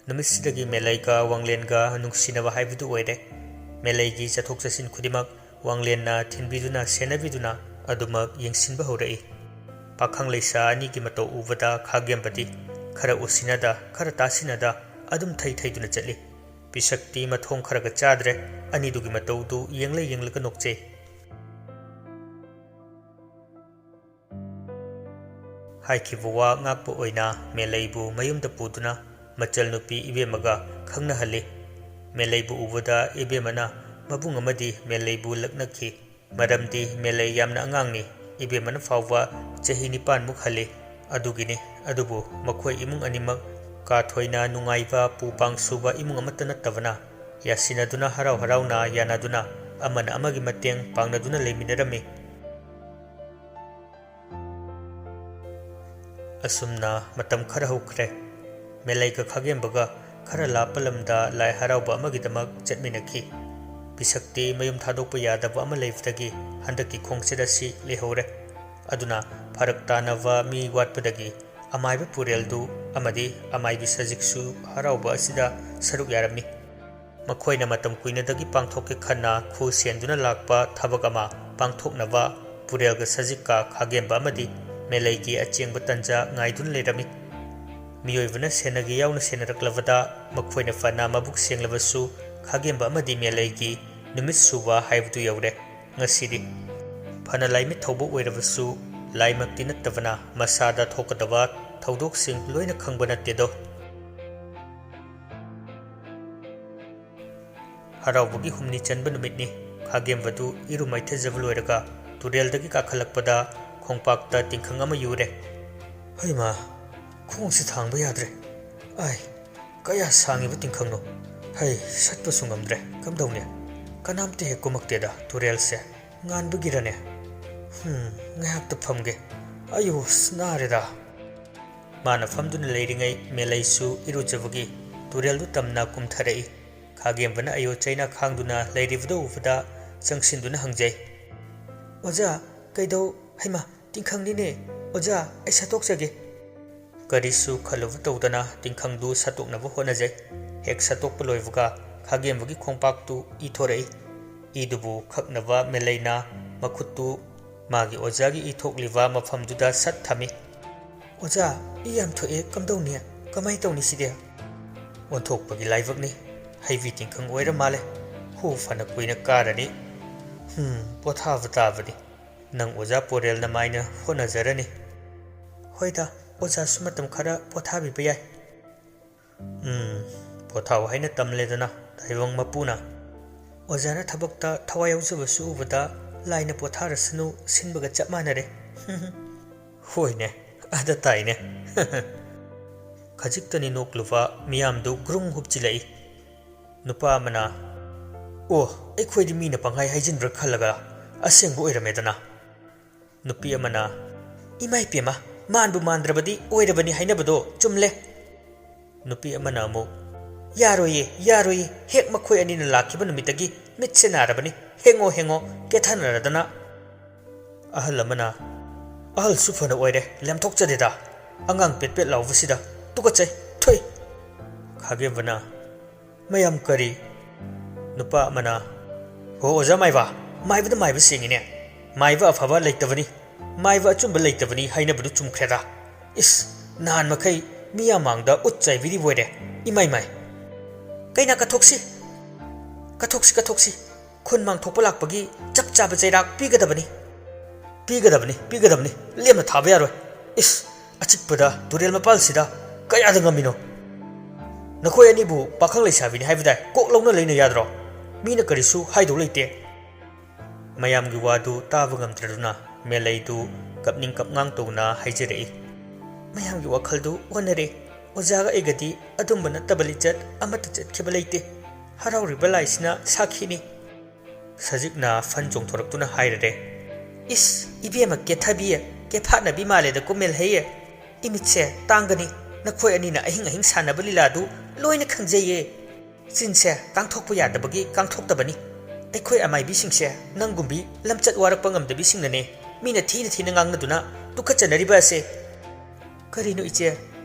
ꯅꯨꯃꯤꯠꯁꯤꯗꯒꯤ ꯃꯦꯂꯩꯒ ꯋꯥꯡꯂꯦꯟꯒ ꯅꯨꯡꯁꯤꯅꯕ ꯍꯥꯏꯕꯗꯨ ꯑꯣꯏꯔꯦ꯫ ꯃꯦꯂꯩꯒꯤ ꯆꯠꯊꯣꯛ ꯆꯠꯁꯤꯟ ꯈꯨꯗꯤꯡꯃꯛ ꯋꯥꯡꯂꯦꯟꯅ ꯊꯤꯟꯕꯤꯗꯨꯅ ꯁꯦꯟꯅꯕꯤꯗꯨꯅ ꯑꯗꯨꯃꯛ ꯌꯦꯡꯁꯤꯟꯕ ꯍꯧꯔꯛꯏ꯫ ꯄꯥꯈꯪ ꯂꯩꯁꯥ ꯑꯅꯤꯒꯤ ꯃꯇꯧ ꯎꯕꯗ ꯈꯥꯒꯦꯝꯕꯗꯤ ꯈꯔ ꯎꯁꯤꯟꯅꯗ, ꯈꯔ ꯇꯥꯁꯤꯟꯅꯗ ꯑꯗꯨꯝ ꯊꯩ ꯊꯩꯗꯨꯅ ꯆꯠꯂꯤ꯫ ꯄꯤꯁꯛꯇꯤ ꯃꯊꯣꯡ ꯈꯔꯒ ꯆꯥꯗ꯭ꯔꯦ, ꯑꯅꯤꯗꯨꯒꯤ ꯃꯇꯧꯗꯨ ꯌꯦꯡꯂ ꯌꯦꯡꯂꯒ ꯅꯣꯛꯆꯩ꯫ ꯍꯥꯏꯈꯤꯕ ꯋꯥ ꯉꯥꯛꯄ ꯑꯣꯏꯅ ꯃꯦꯂꯩꯕꯨ ꯃꯌꯨꯝꯗ ꯄꯨꯗꯨꯅ ꯃꯆꯜ ꯅꯨꯄꯤ ꯏꯕꯦꯝꯃꯒ ꯈꯪꯅꯍꯜꯂꯤ꯫ ꯃꯦꯂꯩꯕꯨ ꯎꯕꯗ ꯏꯕꯦꯝꯃꯅ ꯃꯕꯨꯡ ꯑꯃꯗꯤ ꯃꯦꯂꯩꯕꯨ ꯂꯛꯅꯈꯤ꯫ ꯃꯔꯝꯗꯤ ꯃꯦꯂꯩ ꯌꯥꯝꯅ ꯑꯉꯥꯡꯅꯤ, ꯏꯕꯦꯝꯃꯅ ꯐꯥꯎꯕ ꯆꯍꯤ ꯅꯤꯄꯥꯟꯃꯨꯛ ꯍꯜꯂꯤ꯫ ꯑꯗꯨꯒꯤꯅꯤ꯫ ꯑꯗꯨꯕꯨ ꯃꯈꯣꯏ ꯏꯃꯨꯡ ꯑꯅꯤꯃꯛ ꯀꯥ ꯊꯣꯏꯅ ꯅꯨꯡꯉꯥꯏꯕ, ꯄꯨ ꯄꯥꯡ ꯁꯨꯕ ꯏꯃꯨꯡ ꯑꯃꯠꯇ ꯅꯠꯇꯕꯅ, ꯌꯥꯁꯤꯟꯅꯗꯨꯅ ꯍꯔꯥꯎ ꯍꯔꯥꯎꯅ ꯌꯥꯅꯗꯨꯅ ꯑꯃꯅ ꯑꯃꯒꯤ ꯃꯇꯦꯡ ꯄꯥꯡꯅꯗꯨꯅ ꯂꯩꯃꯤꯟꯅꯔꯝꯃꯤ꯫ ꯑꯁꯨꯝꯅ ꯃꯇꯝ ꯈꯔ ꯍꯧꯈ꯭ꯔꯦ꯫ ꯃꯦꯂꯩꯒ ꯈꯥꯒꯦꯝꯕꯒ ꯈꯔ ꯂꯥꯞꯄ ꯂꯝꯗ ꯂꯥꯏ ꯍꯔꯥꯎꯕ ꯑꯃꯒꯤꯗꯃꯛ ꯆꯠꯃꯤꯟꯅꯈꯤ꯫ ꯄꯤꯁꯛꯇꯤ ꯃꯌꯨꯝ ꯊꯥꯗꯣꯛꯄ ꯌꯥꯗꯕ ꯑꯃ ꯂꯩꯕꯗꯒꯤ ꯍꯟꯗꯛꯀꯤ ꯈꯣꯡꯆꯠ ꯑꯁꯤ ꯂꯩꯍꯧꯔꯦ꯫ ꯑꯗꯨꯅ ꯐꯔꯛ ꯇꯥꯅꯕ ꯃꯤ ꯋꯥꯠꯄꯗꯒꯤ ꯑꯃꯥꯏꯕ ꯄꯨꯔꯦꯜꯗꯨ ꯑꯃꯗꯤ ꯑꯃꯥꯏꯕꯤ ꯁꯖꯤꯛꯁꯨ ꯍꯔꯥꯎꯕ ꯑꯁꯤꯗ ꯁꯔꯨꯛ ꯌꯥꯔꯝꯃꯤ꯫ ꯃꯈꯣꯏꯅ ꯃꯇꯝ ꯀꯨꯏꯅꯗꯒꯤ ꯄꯥꯡꯊꯣꯛꯀꯦ ꯈꯟꯅ ꯈꯨ ꯁꯦꯟꯗꯨꯅ ꯂꯥꯛꯄ ꯊꯕꯛ ꯑꯃ ꯄꯥꯡꯊꯣꯛꯅꯕ ꯄꯨꯔꯦꯜꯒ ꯁꯖꯤꯛꯀ ꯈꯥꯒꯦꯝꯕ ꯑꯃꯗꯤ ꯃꯦꯂꯩꯒꯤ ꯑꯆꯦꯡꯕ ꯇꯟꯖꯥ ꯉꯥꯏꯗꯨꯅ ꯂꯩꯔꯝꯃꯤ꯫ ꯃꯤꯑꯣꯏꯕꯅ ꯁꯦꯟꯅꯒꯦ ꯌꯥꯎꯅ ꯁꯦꯟꯅꯔꯛꯂꯕꯗ ꯃꯈꯣꯏꯅ ꯐꯅ ꯃꯕꯨꯛ ꯁꯦꯡꯂꯕꯁꯨ ꯈꯥꯒꯦꯝꯕ ꯑꯃꯗꯤ ꯃꯦꯂꯩꯒꯤ ꯅꯨꯃꯤꯠ ꯁꯨꯕ ꯍꯥꯏꯕꯗꯨ ꯌꯧꯔꯦ ꯉꯁꯤꯗꯤ꯫ ꯐꯅ ꯂꯥꯏꯃꯤꯠ ꯊꯧꯕ ꯑꯣꯏꯔꯕꯁꯨ ꯂꯥꯏꯃꯛꯇꯤ ꯅꯠꯇꯕꯅ ꯃꯁꯥꯗ ꯊꯣꯛꯀꯗꯕ ꯊꯧꯗꯣꯛꯁꯤꯡ ꯂꯣꯏꯅ ꯈꯪꯕ ꯅꯠꯇꯦꯗꯣ꯫ ꯍꯔꯥꯎꯕꯒꯤ ꯍꯨꯝꯅꯤ ꯆꯟꯕ ꯅꯨꯃꯤꯠꯅꯤ꯫ ꯈꯥꯒꯦꯝꯕꯗꯨ ꯏꯔꯨ ꯃꯥꯏꯊꯖꯕ ꯂꯣꯏꯔꯒ ꯇꯨꯔꯦꯜꯗꯒꯤ ꯀꯥꯈꯠꯂꯛꯄꯗ ꯈꯣꯡꯄꯥꯛꯇ ꯇꯤꯡꯈꯪ ꯑꯃ ꯌꯨꯔꯦ꯫ "ꯍꯩꯃꯥ, ꯈꯣꯡꯁꯦ ꯊꯥꯡꯕ ꯌꯥꯗ꯭ꯔꯦ꯫ ꯑꯥꯏ, ꯀꯌꯥ ꯁꯥꯡꯉꯤꯕ ꯇꯤꯡꯈꯪꯅꯣ꯫ ꯍꯩ, ꯁꯠꯄꯁꯨ ꯉꯝꯗ꯭ꯔꯦ꯫ ꯀꯝꯗꯧꯅꯤ? ꯀꯅꯥꯝꯇ ꯍꯦꯛ ꯀꯨꯝꯃꯛꯇꯦꯗ ꯇꯨꯔꯦꯜꯁꯦ꯫ ꯉꯥꯟꯕꯒꯤꯔꯅꯦ? ꯍꯨꯝ, ꯉꯥꯏꯍꯥꯛꯇ ꯐꯝꯒꯦ꯫ ꯑꯌꯣ, ꯑꯁ, ꯅꯥꯔꯦꯗ!" ꯃꯥꯅ ꯐꯝꯗꯨꯅ ꯂꯩꯔꯤꯉꯩ ꯃꯦꯂꯩꯁꯨ ꯏꯔꯨꯖꯕꯒꯤ ꯇꯨꯔꯦꯜꯗꯨ ꯇꯝꯅ ꯀꯨꯝꯊꯔꯛꯏ꯫ ꯈꯥꯒꯦꯝꯕꯅ ꯑꯌꯣ ꯆꯩꯅꯥ ꯈꯥꯡꯗꯨꯅ ꯂꯩꯔꯤꯕꯗꯨ ꯎꯕꯗ ꯆꯪꯁꯤꯟꯗꯨꯅ ꯍꯪꯖꯩ, "ꯑꯣꯖꯥ, ꯀꯩꯗꯧ-, ꯍꯩꯃꯥ, ꯇꯤꯡꯈꯪꯅꯤꯅꯦ꯫ ꯑꯣꯖꯥ, ꯑꯩ ꯁꯠꯇꯣꯛꯆꯒꯦ꯫" ꯀꯔꯤꯁꯨ ꯈꯜꯂꯨꯕ ꯇꯧꯗꯅ ꯇꯤꯡꯈꯪꯗꯨ ꯁꯠꯇꯣꯛꯅꯕ ꯍꯣꯠꯅꯖꯩ꯫ ꯍꯦꯛ ꯁꯠꯇꯣꯛꯄ ꯂꯣꯏꯕꯒ ꯈꯥꯒꯦꯝꯕꯒꯤ ꯈꯣꯡꯄꯥꯛꯇꯨ ꯏ ꯊꯣꯔꯛꯏ꯫ ꯏꯗꯨꯕꯨ ꯈꯛꯅꯕ ꯃꯦꯂꯩꯅ ꯃꯈꯨꯠꯇꯨ ꯃꯥꯒꯤ ꯑꯣꯖꯥꯒꯤ ꯏ ꯊꯣꯛꯂꯤꯕ ꯃꯐꯝꯗꯨꯗ ꯁꯠ ꯊꯝꯃꯤ꯫ "ꯑꯣꯖꯥ, ꯏ ꯌꯥꯝ ꯊꯣꯛꯑꯦ, ꯀꯝꯗꯧꯅꯤ? ꯀꯃꯥꯏ ꯇꯧꯅꯤ ꯁꯤꯗꯤ?" "ꯑꯣꯟꯊꯣꯛꯄꯒꯤ ꯂꯥꯏꯕꯛꯅꯤ꯫ ꯍꯩꯕꯤ ꯇꯤꯡꯈꯪ ꯑꯣꯏꯔ ꯃꯥꯜꯂꯦ꯫ ꯍꯨ ꯐꯅ ꯀꯨꯏꯅ ꯀꯥꯔꯅꯤ꯫ ꯍꯨꯝ, ꯄꯣꯊꯥꯕ ꯇꯥꯕꯅꯤ꯫ ꯅꯪ ꯑꯣꯖꯥ ꯄꯣꯔꯦꯜꯅ ꯃꯥꯏꯅ ꯍꯣꯠꯅꯖꯔꯅꯤ꯫" "ꯍꯣꯏꯗ, ꯑꯣꯖꯥꯁꯨ ꯃꯇꯝ ꯈꯔ ꯄꯣꯊꯥꯕꯤꯕ ꯌꯥꯏ꯫" "ꯎꯝ, ꯄꯣꯊꯥꯎ ꯍꯥꯏꯅ ꯇꯝꯂꯦꯗꯅ ꯇꯥꯏꯕꯪ ꯃꯄꯨꯅ꯫" "ꯑꯣꯖꯥꯅ ꯊꯕꯛꯇ ꯊꯋꯥꯏ ꯌꯥꯎꯖꯕꯁꯨ ꯎꯕꯗ ꯂꯥꯏꯅ ꯄꯣꯊꯥꯔꯁꯅꯨ ꯁꯤꯟꯕꯒ ꯆꯞ ꯃꯥꯟꯅꯔꯦ꯫" "ꯍꯣꯏꯅꯦ, ꯑꯗ ꯇꯥꯏꯅꯦ꯫" ꯈꯖꯤꯛꯇꯅꯤ ꯅꯣꯛꯂꯨꯕ ꯃꯤꯌꯥꯝꯗꯨ ꯒ꯭ꯔꯨꯡ ꯍꯨꯞꯆꯤꯜꯂꯛꯏ꯫ ꯅꯨꯄꯥ ꯑꯃꯅ, "ꯑꯣ, ꯑꯩꯈꯣꯏꯗꯤ ꯃꯤꯅ ꯄꯪꯍꯥꯏ ꯍꯥꯏꯖꯤꯟꯕ꯭ꯔꯥ ꯈꯜꯂꯒ ꯑꯁꯦꯡꯕ ꯑꯣꯏꯔꯝꯃꯦꯗꯅ꯫" ꯅꯨꯄꯤ ꯑꯃꯅ, "ꯏꯃꯥ ꯏꯄꯦꯝꯃ, ꯃꯥꯟꯕꯨ ꯃꯥꯟꯗ꯭ꯔꯕꯗꯤ ꯑꯣꯏꯔꯕꯅꯤ ꯍꯥꯏꯅꯕꯗꯣ ꯆꯨꯝꯂꯦ꯫" ꯅꯨꯄꯤ ꯑꯃꯅ ꯑꯃꯨꯛ, "ꯌꯥꯔꯣꯏꯌꯦ, ꯌꯥꯔꯣꯏꯌꯦ, ꯍꯦꯛ ꯃꯈꯣꯏ ꯑꯅꯤꯅ ꯂꯥꯛꯈꯤꯕ ꯅꯨꯃꯤꯠꯇꯒꯤ ꯃꯤꯠꯁꯦ ꯅꯥꯔꯕꯅꯤ, ꯍꯦꯡꯉꯣ ꯍꯦꯡꯉꯣ, ꯀꯦꯊꯅꯔꯗꯅ꯫" ꯑꯍꯜ ꯑꯃꯅ, ꯑꯍꯜꯁꯨ ꯐꯅ ꯑꯣꯏꯔꯦ, ꯂꯦꯝꯊꯣꯛꯆꯗꯦꯗ꯫ ꯑꯉꯥꯡ ꯄꯦꯠ ꯄꯦꯠ ꯂꯥꯎꯕꯁꯤꯗ ꯇꯨꯀꯠꯆꯩ꯫ ꯊꯨꯏ!" ꯈꯥꯒꯦꯝꯕꯅ, "ꯃꯌꯥꯝ ꯀꯔꯤ?" ꯅꯨꯄꯥ ꯑꯃꯅ, "ꯍꯣ ꯑꯣꯖꯥ ꯃꯥꯏꯕ, ꯃꯥꯏꯕꯗ ꯃꯥꯏꯕ ꯁꯦꯡꯉꯤꯅꯦ꯫ ꯃꯥꯏꯕ ꯑꯐꯕ ꯂꯩꯇꯕꯅꯤ, ꯃꯥꯏꯕ ꯑꯆꯨꯝꯕ ꯂꯩꯇꯕꯅꯤ ꯍꯥꯏꯅꯕꯗꯨ ꯆꯨꯝꯈ꯭ꯔꯦꯗ꯫ ꯏꯁ, ꯅꯍꯥꯟ ꯃꯈꯩ ꯃꯤꯌꯥꯝ ꯃꯥꯡꯗ ꯎꯠ ꯆꯥꯏꯕꯤꯔꯤꯕ ꯑꯣꯏꯔꯦ꯫ ꯏꯃꯥꯏ ꯃꯥꯏ! ꯀꯩꯅ ꯀꯠꯊꯣꯛꯁꯤ, ꯀꯠꯊꯣꯛꯁꯤ, ꯀꯠꯊꯣꯛꯁꯤ꯫ ꯈꯨꯟ ꯃꯥꯡꯊꯣꯛꯄ ꯂꯥꯛꯄꯒꯤ ꯆꯞ ꯆꯥꯕ ꯆꯩꯔꯥꯛ ꯄꯤꯒꯗꯕꯅꯤ꯫ ꯄꯤꯒꯗꯕꯅꯤ, ꯄꯤꯒꯗꯕꯅꯤ꯫ ꯂꯦꯝꯅ ꯊꯥꯕ ꯌꯥꯔꯣꯏ꯫ ꯏꯁ, ꯑꯆꯤꯛꯄꯗ ꯇꯨꯔꯦꯜ ꯃꯄꯥꯜꯁꯤꯗ ꯀꯌꯥꯗ ꯉꯝꯃꯤꯅꯣ? ꯅꯈꯣꯏ ꯑꯅꯤꯕꯨ ꯄꯥꯈꯪ ꯂꯩꯁꯥꯕꯤꯅꯤ ꯍꯥꯏꯕꯗꯥꯏ? ꯀꯣꯛ ꯂꯧꯅ ꯂꯩꯅ ꯌꯥꯗ꯭ꯔꯣ? ꯃꯤꯅ ꯀꯔꯤꯁꯨ ꯍꯥꯏꯗꯧ ꯂꯩꯇꯦ꯫" ꯃꯌꯥꯝꯒꯤ ꯋꯥꯗꯨ ꯇꯥꯕ ꯉꯝꯗ꯭ꯔꯗꯨꯅ ꯃꯦꯂꯩꯗꯨ ꯀꯞꯅꯤꯡ ꯀꯞꯉꯥꯡ ꯇꯧꯅ ꯍꯥꯏꯖꯔꯛꯏ꯫ "ꯃꯌꯥꯝꯒꯤ ꯋꯥꯈꯜꯗꯨ ꯑꯣꯟꯅꯔꯦ꯫ ꯑꯣꯖꯥꯒ ꯑꯩꯒꯗꯤ ꯑꯗꯨꯝꯕ ꯅꯠꯇꯕ ꯂꯤꯆꯠ ꯑꯃꯠꯇ ꯆꯠꯈꯤꯕ ꯂꯩꯇꯦ꯫ ꯍꯔꯥꯎꯔꯤꯕ ꯂꯥꯏꯁꯤꯅ ꯁꯥꯈꯤꯅꯤ꯫" ꯁꯖꯤꯛꯅ ꯐꯟ ꯆꯣꯡꯊꯣꯔꯛꯇꯨꯅ ꯍꯥꯏꯔꯔꯦ, "ꯏꯁ, ꯏꯕꯦꯝꯃ ꯀꯦꯊꯕꯤ, ꯀꯦꯐꯥꯠꯅꯕꯤ ꯃꯥꯜꯂꯦꯗ ꯀꯨꯃꯦꯜ ꯍꯩꯌꯦ꯫ ꯏꯃꯤꯠꯁꯦ ꯇꯥꯡꯒꯅꯤ꯫ ꯅꯈꯣꯏ ꯑꯅꯤꯅ ꯑꯍꯤꯡ ꯑꯍꯤꯡ ꯁꯥꯟꯅꯕ ꯂꯤꯂꯥꯗꯨ ꯂꯣꯏꯅ ꯈꯪꯖꯩꯌꯦ꯫ ꯆꯤꯟꯁꯦ ꯀꯥꯡꯊꯣꯛꯄ ꯌꯥꯗꯕꯒꯤ ꯀꯥꯡꯊꯣꯛꯇꯕꯅꯤ꯫ ꯑꯩꯈꯣꯏ ꯑꯃꯥꯏꯕꯤꯁꯤꯡꯁꯦ ꯅꯪꯒꯨꯝꯕꯤ ꯂꯝꯆꯠ ꯋꯥꯔꯛꯄ ꯉꯝꯗꯕꯤꯁꯤꯡꯅꯅꯦ ꯃꯤꯅ ꯊꯤꯅ ꯊꯤꯅ ꯉꯥꯡꯅꯗꯨꯅ ꯇꯨꯀꯠꯆꯅꯔꯤꯕ ꯑꯁꯦ꯫" "ꯀꯔꯤꯅꯣ ꯏꯆꯦ?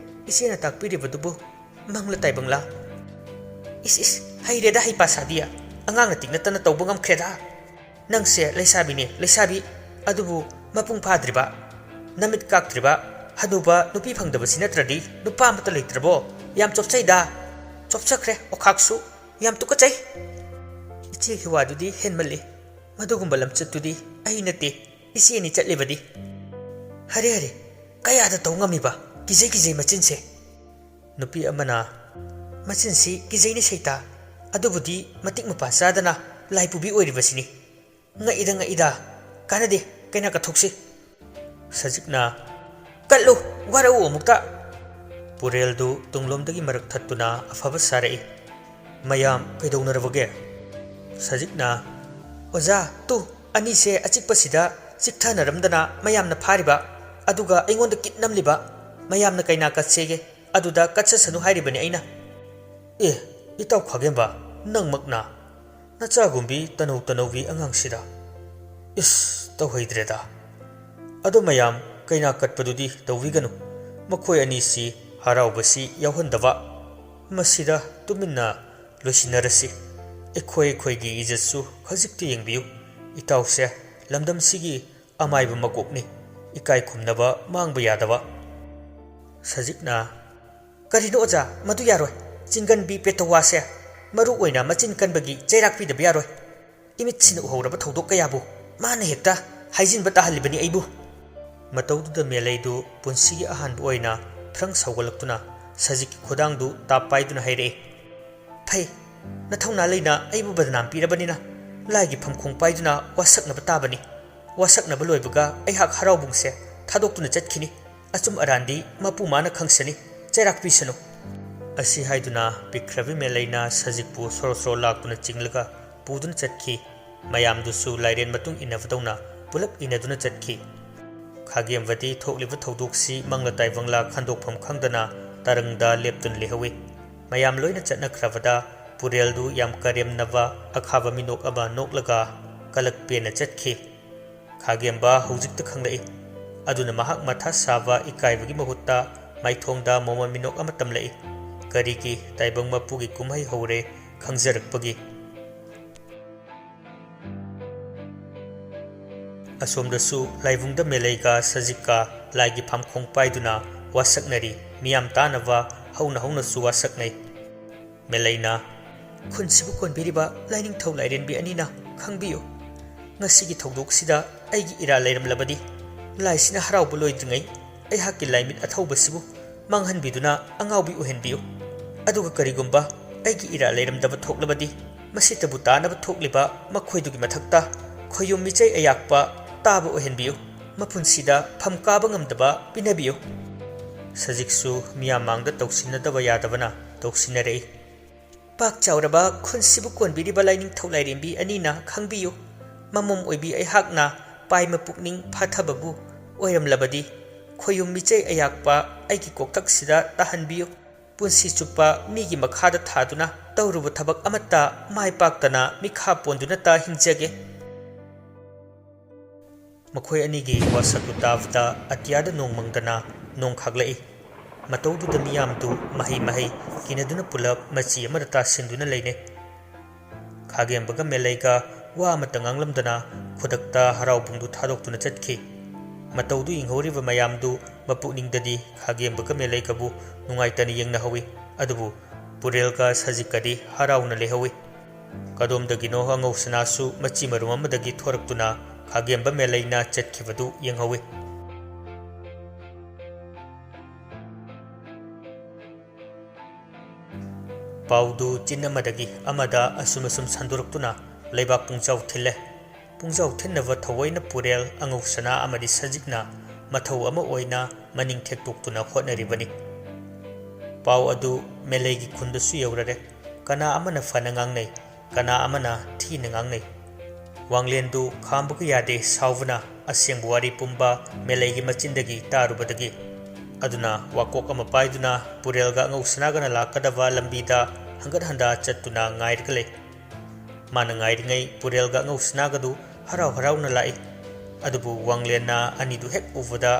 ꯏꯆꯦꯅ ꯇꯥꯛꯄꯤꯔꯤꯕꯗꯨꯕꯨ ꯃꯪꯂ ꯇꯥꯏꯕꯪꯂꯥ?" "ꯏꯁ ꯏꯁ, ꯍꯩꯔꯦꯗ ꯍꯩꯄꯥ ꯁꯥꯕꯤ꯫ ꯑꯉꯥꯡꯅ ꯇꯤꯛꯅꯇꯅ ꯇꯧꯕ ꯉꯝꯈ꯭ꯔꯦꯗ꯫ ꯅꯪꯁꯦ ꯂꯩꯁꯥꯕꯤꯅꯦ, ꯂꯩꯁꯥꯕꯤ, ꯑꯗꯨꯕꯨ ꯃꯄꯨꯡ ꯐꯥꯗ꯭ꯔꯤꯕ, ꯅꯃꯤꯠ ꯀꯥꯛꯇ꯭ꯔꯤꯕ, ꯍꯅꯨꯕ ꯅꯨꯄꯤ ꯐꯪꯗꯕꯁꯤ ꯅꯠꯇ꯭ꯔꯗꯤ ꯅꯨꯄꯥ ꯑꯃꯠꯇ ꯂꯩꯇ꯭ꯔꯕꯣ? ꯌꯥꯝ ꯆꯣꯞꯆꯩꯗ꯫ ꯆꯣꯞꯆꯈ꯭ꯔꯦ, ꯑꯣꯈꯥꯛꯁꯨ꯫ ꯌꯥꯝ ꯇꯨꯀꯠꯆꯩ꯫ ꯏꯆꯦꯒꯤ ꯋꯥꯗꯨꯗꯤ ꯍꯦꯟꯃꯜꯂꯤ꯫ ꯃꯗꯨꯒꯨꯝꯕ ꯂꯝꯆꯠꯇꯨꯗꯤ ꯑꯩ ꯅꯠꯇꯦ, ꯏꯆꯦꯅꯤ ꯆꯠꯂꯤꯕꯗꯤ꯫ ꯍꯔꯦ ꯍꯔꯦ, ꯀꯌꯥꯗ ꯇꯧ ꯉꯝꯃꯤꯕ? ꯀꯤꯖꯩ ꯀꯤꯖꯩ ꯃꯆꯤꯟꯁꯦ꯫" ꯅꯨꯄꯤ ꯑꯃꯅ, "ꯃꯆꯤꯟꯁꯤ ꯀꯤꯖꯩꯅꯦ ꯁꯩꯇꯥ, ꯑꯗꯨꯕꯨꯗꯤ ꯃꯇꯤꯛ ꯃꯄꯥ ꯆꯥꯗꯅ ꯂꯥꯏ ꯄꯨꯕꯤ ꯑꯣꯏꯔꯤꯕꯁꯤꯅꯤ꯫ ꯉꯛꯏꯗ ꯉꯛꯏꯗ, ꯀꯥꯟꯅꯗꯦ, ꯀꯩꯅꯥ ꯀꯠꯊꯣꯛꯁꯤ꯫" ꯁꯖꯤꯛꯅ, "ꯀꯠꯂꯨ, ꯋꯥꯔꯛꯎ ꯑꯃꯨꯛꯇ꯫" ꯄꯨꯔꯦꯜꯗꯨ ꯇꯨꯡꯂꯣꯝꯗꯒꯤ ꯃꯔꯛ ꯊꯠꯇꯨꯅ ꯑꯐꯕ ꯁꯥꯔꯛꯏ꯫ "ꯃꯌꯥꯝ ꯀꯩꯗꯧꯅꯔꯕꯒꯦ?" ꯁꯖꯤꯛꯅ, "ꯑꯣꯖꯥ, ꯇꯨ, ꯑꯅꯤꯁꯦ ꯑꯆꯤꯛꯄꯁꯤꯗ ꯆꯤꯛꯊꯅꯔꯝꯗꯅ ꯃꯌꯥꯝꯅ ꯐꯥꯔꯤꯕ, ꯑꯗꯨꯒ ꯑꯩꯉꯣꯟꯗ ꯀꯤꯠ ꯅꯝꯂꯤꯕ꯫ ꯃꯌꯥꯝꯅ ꯀꯩꯅꯥ ꯀꯠꯁꯦꯒꯦ, ꯑꯗꯨꯗ ꯀꯠꯆꯁꯅꯨ ꯍꯥꯏꯔꯤꯕꯅꯤ ꯑꯩꯅ꯫" "ꯑꯦ, ꯏꯇꯥꯎ ꯈꯥꯒꯦꯝꯕ, ꯅꯪꯃꯛꯅ? ꯅꯆꯥꯒꯨꯝꯕꯤ ꯇꯅꯧ ꯇꯅꯧꯕꯤ ꯑꯉꯥꯡꯁꯤꯗ꯫ ꯏꯁ, ꯇꯧꯍꯩꯗ꯭ꯔꯦꯗ꯫ ꯑꯗꯣ ꯃꯌꯥꯝ, ꯀꯩꯅꯥ ꯀꯠꯄꯗꯨꯗꯤ ꯇꯧꯕꯤꯒꯅꯨ꯫ ꯃꯈꯣꯏ ꯑꯅꯤꯁꯤ ꯍꯔꯥꯎꯕꯁꯤ ꯌꯥꯎꯍꯟꯗꯕ꯫ ꯃꯁꯤꯗ ꯇꯨꯃꯤꯟꯅ ꯂꯣꯏꯁꯤꯟꯅꯔꯁꯤ꯫ ꯑꯩꯈꯣꯏ ꯑꯩꯈꯣꯏꯒꯤ ꯏꯖꯠꯁꯨ ꯈꯖꯤꯛꯇ ꯌꯦꯡꯕꯤꯌꯨ꯫ ꯏꯇꯥꯎꯁꯦ ꯂꯝꯗꯝꯁꯤꯒꯤ ꯑꯃꯥꯏꯕ ꯃꯀꯣꯛꯅꯤ꯫ ꯏꯀꯥꯏ ꯈꯨꯝꯅꯕ ꯃꯥꯡꯕ ꯌꯥꯗꯕ꯫ ꯁꯖꯤꯛꯅ, "ꯀꯔꯤꯅꯣ ꯑꯣꯖꯥ, ꯃꯗꯨ ꯌꯥꯔꯣꯏ꯫ ꯆꯤꯡꯒꯟꯕꯤ ꯄꯦꯇꯋꯥꯁꯦ ꯃꯔꯨ ꯑꯣꯏꯅ ꯃꯆꯤꯟ ꯀꯟꯕꯒꯤ ꯆꯩꯔꯥꯛ ꯄꯤꯗꯕ ꯌꯥꯔꯣꯏ꯫ ꯏꯃꯤꯠꯁꯤꯅ ꯎꯍꯧꯔꯕ ꯊꯧꯗꯣꯛ ꯀꯌꯥꯕꯨ ꯃꯥꯅ ꯍꯦꯛꯇ ꯍꯥꯏꯖꯤꯟꯕ ꯇꯥꯍꯜꯂꯤꯕꯅꯤ ꯑꯩꯕꯨ꯫" ꯃꯇꯧꯗꯨꯗ ꯃꯦꯂꯩꯗꯨ ꯄꯨꯟꯁꯤꯒꯤ ꯑꯍꯥꯟꯕ ꯑꯣꯏꯅ ꯊ꯭ꯔꯪ ꯁꯧꯒꯠꯂꯛꯇꯨꯅ ꯁꯖꯤꯛꯀꯤ ꯈꯨꯗꯥꯡꯗꯨ ꯇꯥꯞ ꯄꯥꯏꯗꯨꯅ ꯍꯥꯏꯔꯛꯏ, "ꯐꯩ, ꯅꯊꯧꯅꯥ ꯂꯩꯅ ꯑꯩꯕꯨ ꯕꯗꯅꯥꯝ ꯄꯤꯔꯕꯅꯤꯅ ꯂꯥꯏꯒꯤ ꯐꯝꯈꯣꯡ ꯄꯥꯏꯗꯨꯅ ꯋꯥꯁꯛꯅꯕ ꯇꯥꯕꯅꯤ꯫ ꯋꯥꯁꯛꯅꯕ ꯂꯣꯏꯕꯒ ꯑꯩꯍꯥꯛ ꯍꯔꯥꯎꯕꯨꯡꯁꯦ ꯊꯥꯗꯣꯛꯇꯨꯅ ꯆꯠꯈꯤꯅꯤ꯫ ꯑꯆꯨꯝ ꯑꯔꯥꯟꯗꯤ ꯃꯄꯨ ꯃꯥꯅ ꯈꯪꯁꯅꯤ꯫ ꯆꯩꯔꯥꯛ ꯄꯤꯁꯅꯨ꯫" ꯑꯁꯤ ꯍꯥꯏꯗꯨꯅ ꯄꯤꯛꯈ꯭ꯔꯕꯤ ꯃꯦꯂꯩꯅ ꯁꯖꯤꯛꯄꯨ ꯁꯣꯔꯣ ꯁꯣꯔꯣ ꯂꯥꯛꯇꯨꯅ ꯆꯤꯡꯂꯒ ꯄꯨꯗꯨꯅ ꯆꯠꯈꯤ꯫ ꯃꯌꯥꯝꯗꯨꯁꯨ ꯂꯥꯏꯔꯦꯟ ꯃꯇꯨꯡ ꯏꯟꯅꯕꯗꯧꯅ ꯄꯨꯂꯞ ꯏꯟꯅꯗꯨꯅ ꯆꯠꯈꯤ꯫ ꯈꯥꯒꯦꯝꯕꯗꯤ ꯊꯣꯛꯂꯤꯕ ꯊꯧꯗꯣꯛꯁꯤ ꯃꯪꯂ ꯇꯥꯏꯕꯪꯂꯥ ꯈꯟꯗꯣꯛꯐꯝ ꯈꯪꯗꯅ ꯇꯔꯪꯗ ꯂꯦꯞꯇꯨꯅ ꯂꯩꯍꯧꯏ꯫ ꯃꯌꯥꯝ ꯂꯣꯏꯅ ꯆꯠꯅꯈ꯭ꯔꯕꯗ ꯄꯨꯔꯦꯜꯗꯨ ꯌꯥꯝ ꯀꯔꯦꯝꯅꯕ ꯑꯈꯥꯕ ꯃꯤꯅꯣꯛ ꯑꯃ ꯅꯣꯛꯂꯒ ꯀꯂꯛ ꯄꯦꯟꯅ ꯆꯠꯈꯤ꯫ ꯈꯥꯒꯦꯝꯕ ꯍꯧꯖꯤꯛꯇ ꯈꯪꯂꯛꯏ꯫ ꯑꯗꯨꯅ ꯃꯍꯥꯛ ꯃꯊꯥ ꯁꯥꯕ ꯏꯀꯥꯏꯕꯒꯤ ꯃꯍꯨꯠꯇ ꯃꯥꯏꯊꯣꯡꯗ ꯃꯣꯃꯣꯟ ꯃꯤꯅꯣꯛ ꯑꯃ ꯇꯝꯂꯛꯏ꯫ ꯀꯔꯤꯒꯤ? ꯇꯥꯏꯕꯪ ꯃꯄꯨꯒꯤ ꯀꯨꯝꯍꯩ ꯍꯧꯔꯦ ꯈꯪꯖꯔꯛꯄꯒꯤ꯫ ꯑꯁꯣꯝꯗꯁꯨ ꯂꯥꯏꯕꯨꯡꯗ ꯃꯦꯂꯩꯒ ꯁꯖꯤꯛꯀ ꯂꯥꯏꯒꯤ ꯐꯝꯈꯣꯡ ꯄꯥꯏꯗꯨꯅ ꯋꯥꯁꯛꯅꯔꯤ꯫ ꯃꯤꯌꯥꯝ ꯇꯥꯅꯕ ꯍꯧꯅ ꯍꯧꯅꯁꯨ ꯋꯥꯁꯛꯅꯩ꯫ ꯃꯦꯂꯩꯅ, "ꯈꯨꯟꯁꯤꯕꯨ ꯀꯣꯟꯕꯤꯔꯤꯕ ꯂꯥꯏꯅꯤꯡꯊꯧ ꯂꯥꯏꯔꯦꯝꯕꯤ ꯑꯅꯤꯅ ꯈꯪꯕꯤꯌꯨ꯫ ꯉꯁꯤꯒꯤ ꯊꯧꯗꯣꯛꯁꯤꯗ ꯑꯩꯒꯤ ꯏꯔꯥꯜ ꯂꯩꯔꯝꯂꯕꯗꯤ ꯂꯥꯏꯁꯤꯅ ꯍꯔꯥꯎꯕ ꯂꯣꯏꯗ꯭ꯔꯤꯉꯩ ꯑꯩꯍꯥꯛꯀꯤ ꯂꯥꯏꯃꯤꯠ ꯑꯊꯧꯕꯁꯤꯕꯨ ꯃꯥꯡꯍꯟꯕꯤꯗꯨꯅ ꯑꯉꯥꯎꯕꯤ ꯑꯣꯏꯍꯟꯕꯤꯌꯨ꯫ ꯑꯗꯨꯒ ꯀꯔꯤꯒꯨꯝꯕ ꯑꯩꯒꯤ ꯏꯔꯥꯜ ꯂꯩꯔꯝꯗꯕ ꯊꯣꯛꯂꯕꯗꯤ ꯃꯁꯤꯇꯕꯨ ꯇꯥꯅꯕ ꯊꯣꯛꯂꯤꯕ ꯃꯈꯣꯏꯗꯨꯒꯤ ꯃꯊꯛꯇ ꯈꯣꯌꯨꯝ ꯃꯤꯆꯩ ꯑꯌꯥꯛꯄ ꯇꯥꯕ ꯑꯣꯏꯍꯟꯕꯤꯌꯨ꯫ ꯃꯄꯨꯟꯁꯤꯗ ꯐꯝ ꯀꯥꯕ ꯉꯝꯗꯕ ꯄꯤꯅꯕꯤꯌꯨ꯫" ꯁꯖꯤꯛꯁꯨ ꯃꯤꯌꯥꯝ ꯃꯥꯡꯗ ꯇꯧꯁꯤꯟꯅꯗꯕ ꯌꯥꯗꯕꯅ ꯇꯧꯁꯤꯟꯅꯔꯛꯏ꯫ "ꯄꯥꯛ ꯆꯥꯎꯔꯕ ꯈꯨꯟꯁꯤꯕꯨ ꯀꯣꯟꯕꯤꯔꯤꯕ ꯂꯥꯏꯅꯤꯡꯊꯧ ꯂꯥꯏꯔꯦꯝꯕꯤ ꯑꯅꯤꯅ ꯈꯪꯕꯤꯌꯨ꯫ ꯃꯃꯣꯝ ꯑꯣꯏꯕꯤ ꯑꯩꯍꯥꯛꯅ ꯄꯥꯏꯃ ꯄꯨꯛꯅꯤꯡ ꯐꯥꯊꯕꯕꯨ ꯑꯣꯏꯔꯝꯂꯕꯗꯤ ꯈꯣꯌꯨꯝ ꯃꯤꯆꯩ ꯑꯌꯥꯛꯄ ꯑꯩꯒꯤ ꯀꯣꯛꯊꯛꯁꯤꯗ ꯇꯥꯍꯟꯕꯤꯌꯨ꯫ ꯄꯨꯟꯁꯤ ꯆꯨꯞꯄ ꯃꯤꯒꯤ ꯃꯈꯥꯗ ꯊꯥꯗꯨꯅ ꯇꯧꯔꯨꯕ ꯊꯕꯛ ꯑꯃꯠꯇ ꯃꯥꯏ ꯄꯥꯛꯇꯅ ꯃꯤꯈꯥ ꯄꯣꯟꯗꯨꯅꯇ ꯍꯤꯡꯖꯒꯦ꯫" ꯃꯈꯣꯏ ꯑꯅꯤꯒꯤ ꯋꯥꯁꯛꯇꯨ ꯇꯥꯕꯗ ꯑꯇꯤꯌꯥꯗ ꯅꯣꯡ ꯃꯪꯗꯅ ꯅꯣꯡ ꯈꯥꯛꯂꯛꯏ꯫ ꯃꯇꯧꯗꯨꯗ ꯃꯤꯌꯥꯝꯗꯨ ꯃꯍꯩ ꯃꯍꯩ ꯀꯤꯅꯗꯨꯅ ꯄꯨꯂꯞ ꯃꯆꯤ ꯑꯃꯗ ꯇꯥꯁꯤꯟꯗꯨꯅ ꯂꯩꯅꯩ꯫ ꯈꯥꯒꯦꯝꯕꯒ ꯃꯦꯂꯩꯒ ꯋꯥ ꯑꯃꯠꯇ ꯉꯥꯡꯂꯝꯗꯅ ꯈꯨꯗꯛꯇ ꯍꯔꯥꯎꯕꯨꯡꯗꯨ ꯊꯥꯗꯣꯛꯇꯨꯅ ꯆꯠꯈꯤ꯫ ꯃꯇꯧꯗꯨ ꯌꯦꯡꯍꯧꯔꯤꯕ ꯃꯌꯥꯝꯗꯨ ꯃꯄꯨꯛꯅꯤꯡꯗꯗꯤ ꯈꯥꯒꯦꯝꯕꯒ ꯃꯦꯂꯩꯒꯕꯨ ꯅꯨꯡꯉꯥꯏꯇꯅ ꯌꯦꯡꯅꯍꯧꯏ꯫ ꯑꯗꯨꯕꯨ ꯄꯨꯔꯦꯜꯒ ꯁꯖꯤꯛꯀꯗꯤ ꯍꯔꯥꯎꯅ ꯂꯩꯍꯧꯏ꯫ ꯀꯗꯣꯝꯗꯒꯤꯅꯣ ꯑꯉꯧ ꯁꯅꯥꯁꯨ ꯃꯆꯤ ꯃꯔꯨꯝ ꯑꯃꯗꯒꯤ ꯊꯣꯔꯛꯇꯨꯅ ꯈꯥꯒꯦꯝꯕ ꯃꯦꯂꯩꯅ ꯆꯠꯈꯤꯕꯗꯨ ꯌꯦꯡꯍꯧꯏ꯫ ꯄꯥꯎꯗꯨ ꯆꯤꯟ ꯑꯃꯗꯒꯤ ꯑꯃꯗ ꯑꯁꯨꯝ ꯑꯁꯨꯝ ꯁꯟꯗꯣꯔꯛꯇꯨꯅ ꯂꯩꯕꯥꯛ ꯄꯨꯡꯖꯥꯎ ꯊꯤꯜꯂꯦ꯫ ꯄꯨꯡꯖꯥꯎ ꯊꯤꯟꯅꯕ ꯊꯑꯣꯏꯅ ꯄꯨꯔꯦꯜ, ꯑꯉꯧ ꯁꯅꯥ ꯑꯃꯗꯤ ꯁꯖꯤꯛꯅ ꯃꯊꯧ ꯑꯃ ꯑꯣꯏꯅ ꯃꯅꯤꯡ ꯊꯦꯛꯇꯣꯛꯇꯨꯅ ꯍꯣꯠꯅꯔꯤꯕꯅꯤ꯫ ꯄꯥꯎ ꯑꯗꯨ ꯃꯦꯂꯩꯒꯤ ꯈꯨꯟꯗꯁꯨ ꯌꯧꯔꯔꯦ꯫ ꯀꯅꯥ ꯑꯃꯅ ꯐꯅ ꯉꯥꯡꯅꯩ, ꯀꯅꯥ ꯑꯃꯅ ꯊꯤꯅ ꯉꯥꯡꯅꯩ꯫ ꯋꯥꯡꯂꯦꯟꯗꯨ ꯈꯥꯝꯕꯒ ꯌꯥꯗꯦ ꯁꯥꯎꯕꯅ ꯑꯁꯦꯡꯕ ꯋꯥꯔꯤ ꯄꯨꯝꯕ ꯃꯦꯂꯩꯒꯤ ꯃꯆꯤꯟꯗꯒꯤ ꯇꯥꯔꯨꯕꯗꯒꯤ꯫ ꯑꯗꯨꯅ ꯋꯥꯀꯣꯛ ꯑꯃ ꯄꯥꯏꯗꯨꯅ ꯄꯨꯔꯦꯜꯒ ꯑꯉꯧ ꯁꯅꯥꯒꯅ ꯂꯥꯛꯀꯗꯕ ꯂꯝꯕꯤꯗ ꯍꯟꯒꯠ ꯍꯟꯗꯥ ꯆꯠꯇꯨꯅ ꯉꯥꯏꯔꯒ ꯂꯩ꯫ ꯃꯥꯅ ꯉꯥꯏꯔꯤꯉꯩ ꯄꯨꯔꯦꯜꯒ ꯑꯉꯧ ꯁꯅꯥꯒꯗꯨ ꯍꯔꯥꯎ ꯍꯔꯥꯎꯅ ꯂꯥꯛꯏ꯫ ꯑꯗꯨꯕꯨ ꯋꯥꯡꯂꯦꯟꯅ ꯑꯅꯤꯗꯨ ꯍꯦꯛ ꯎꯕꯗ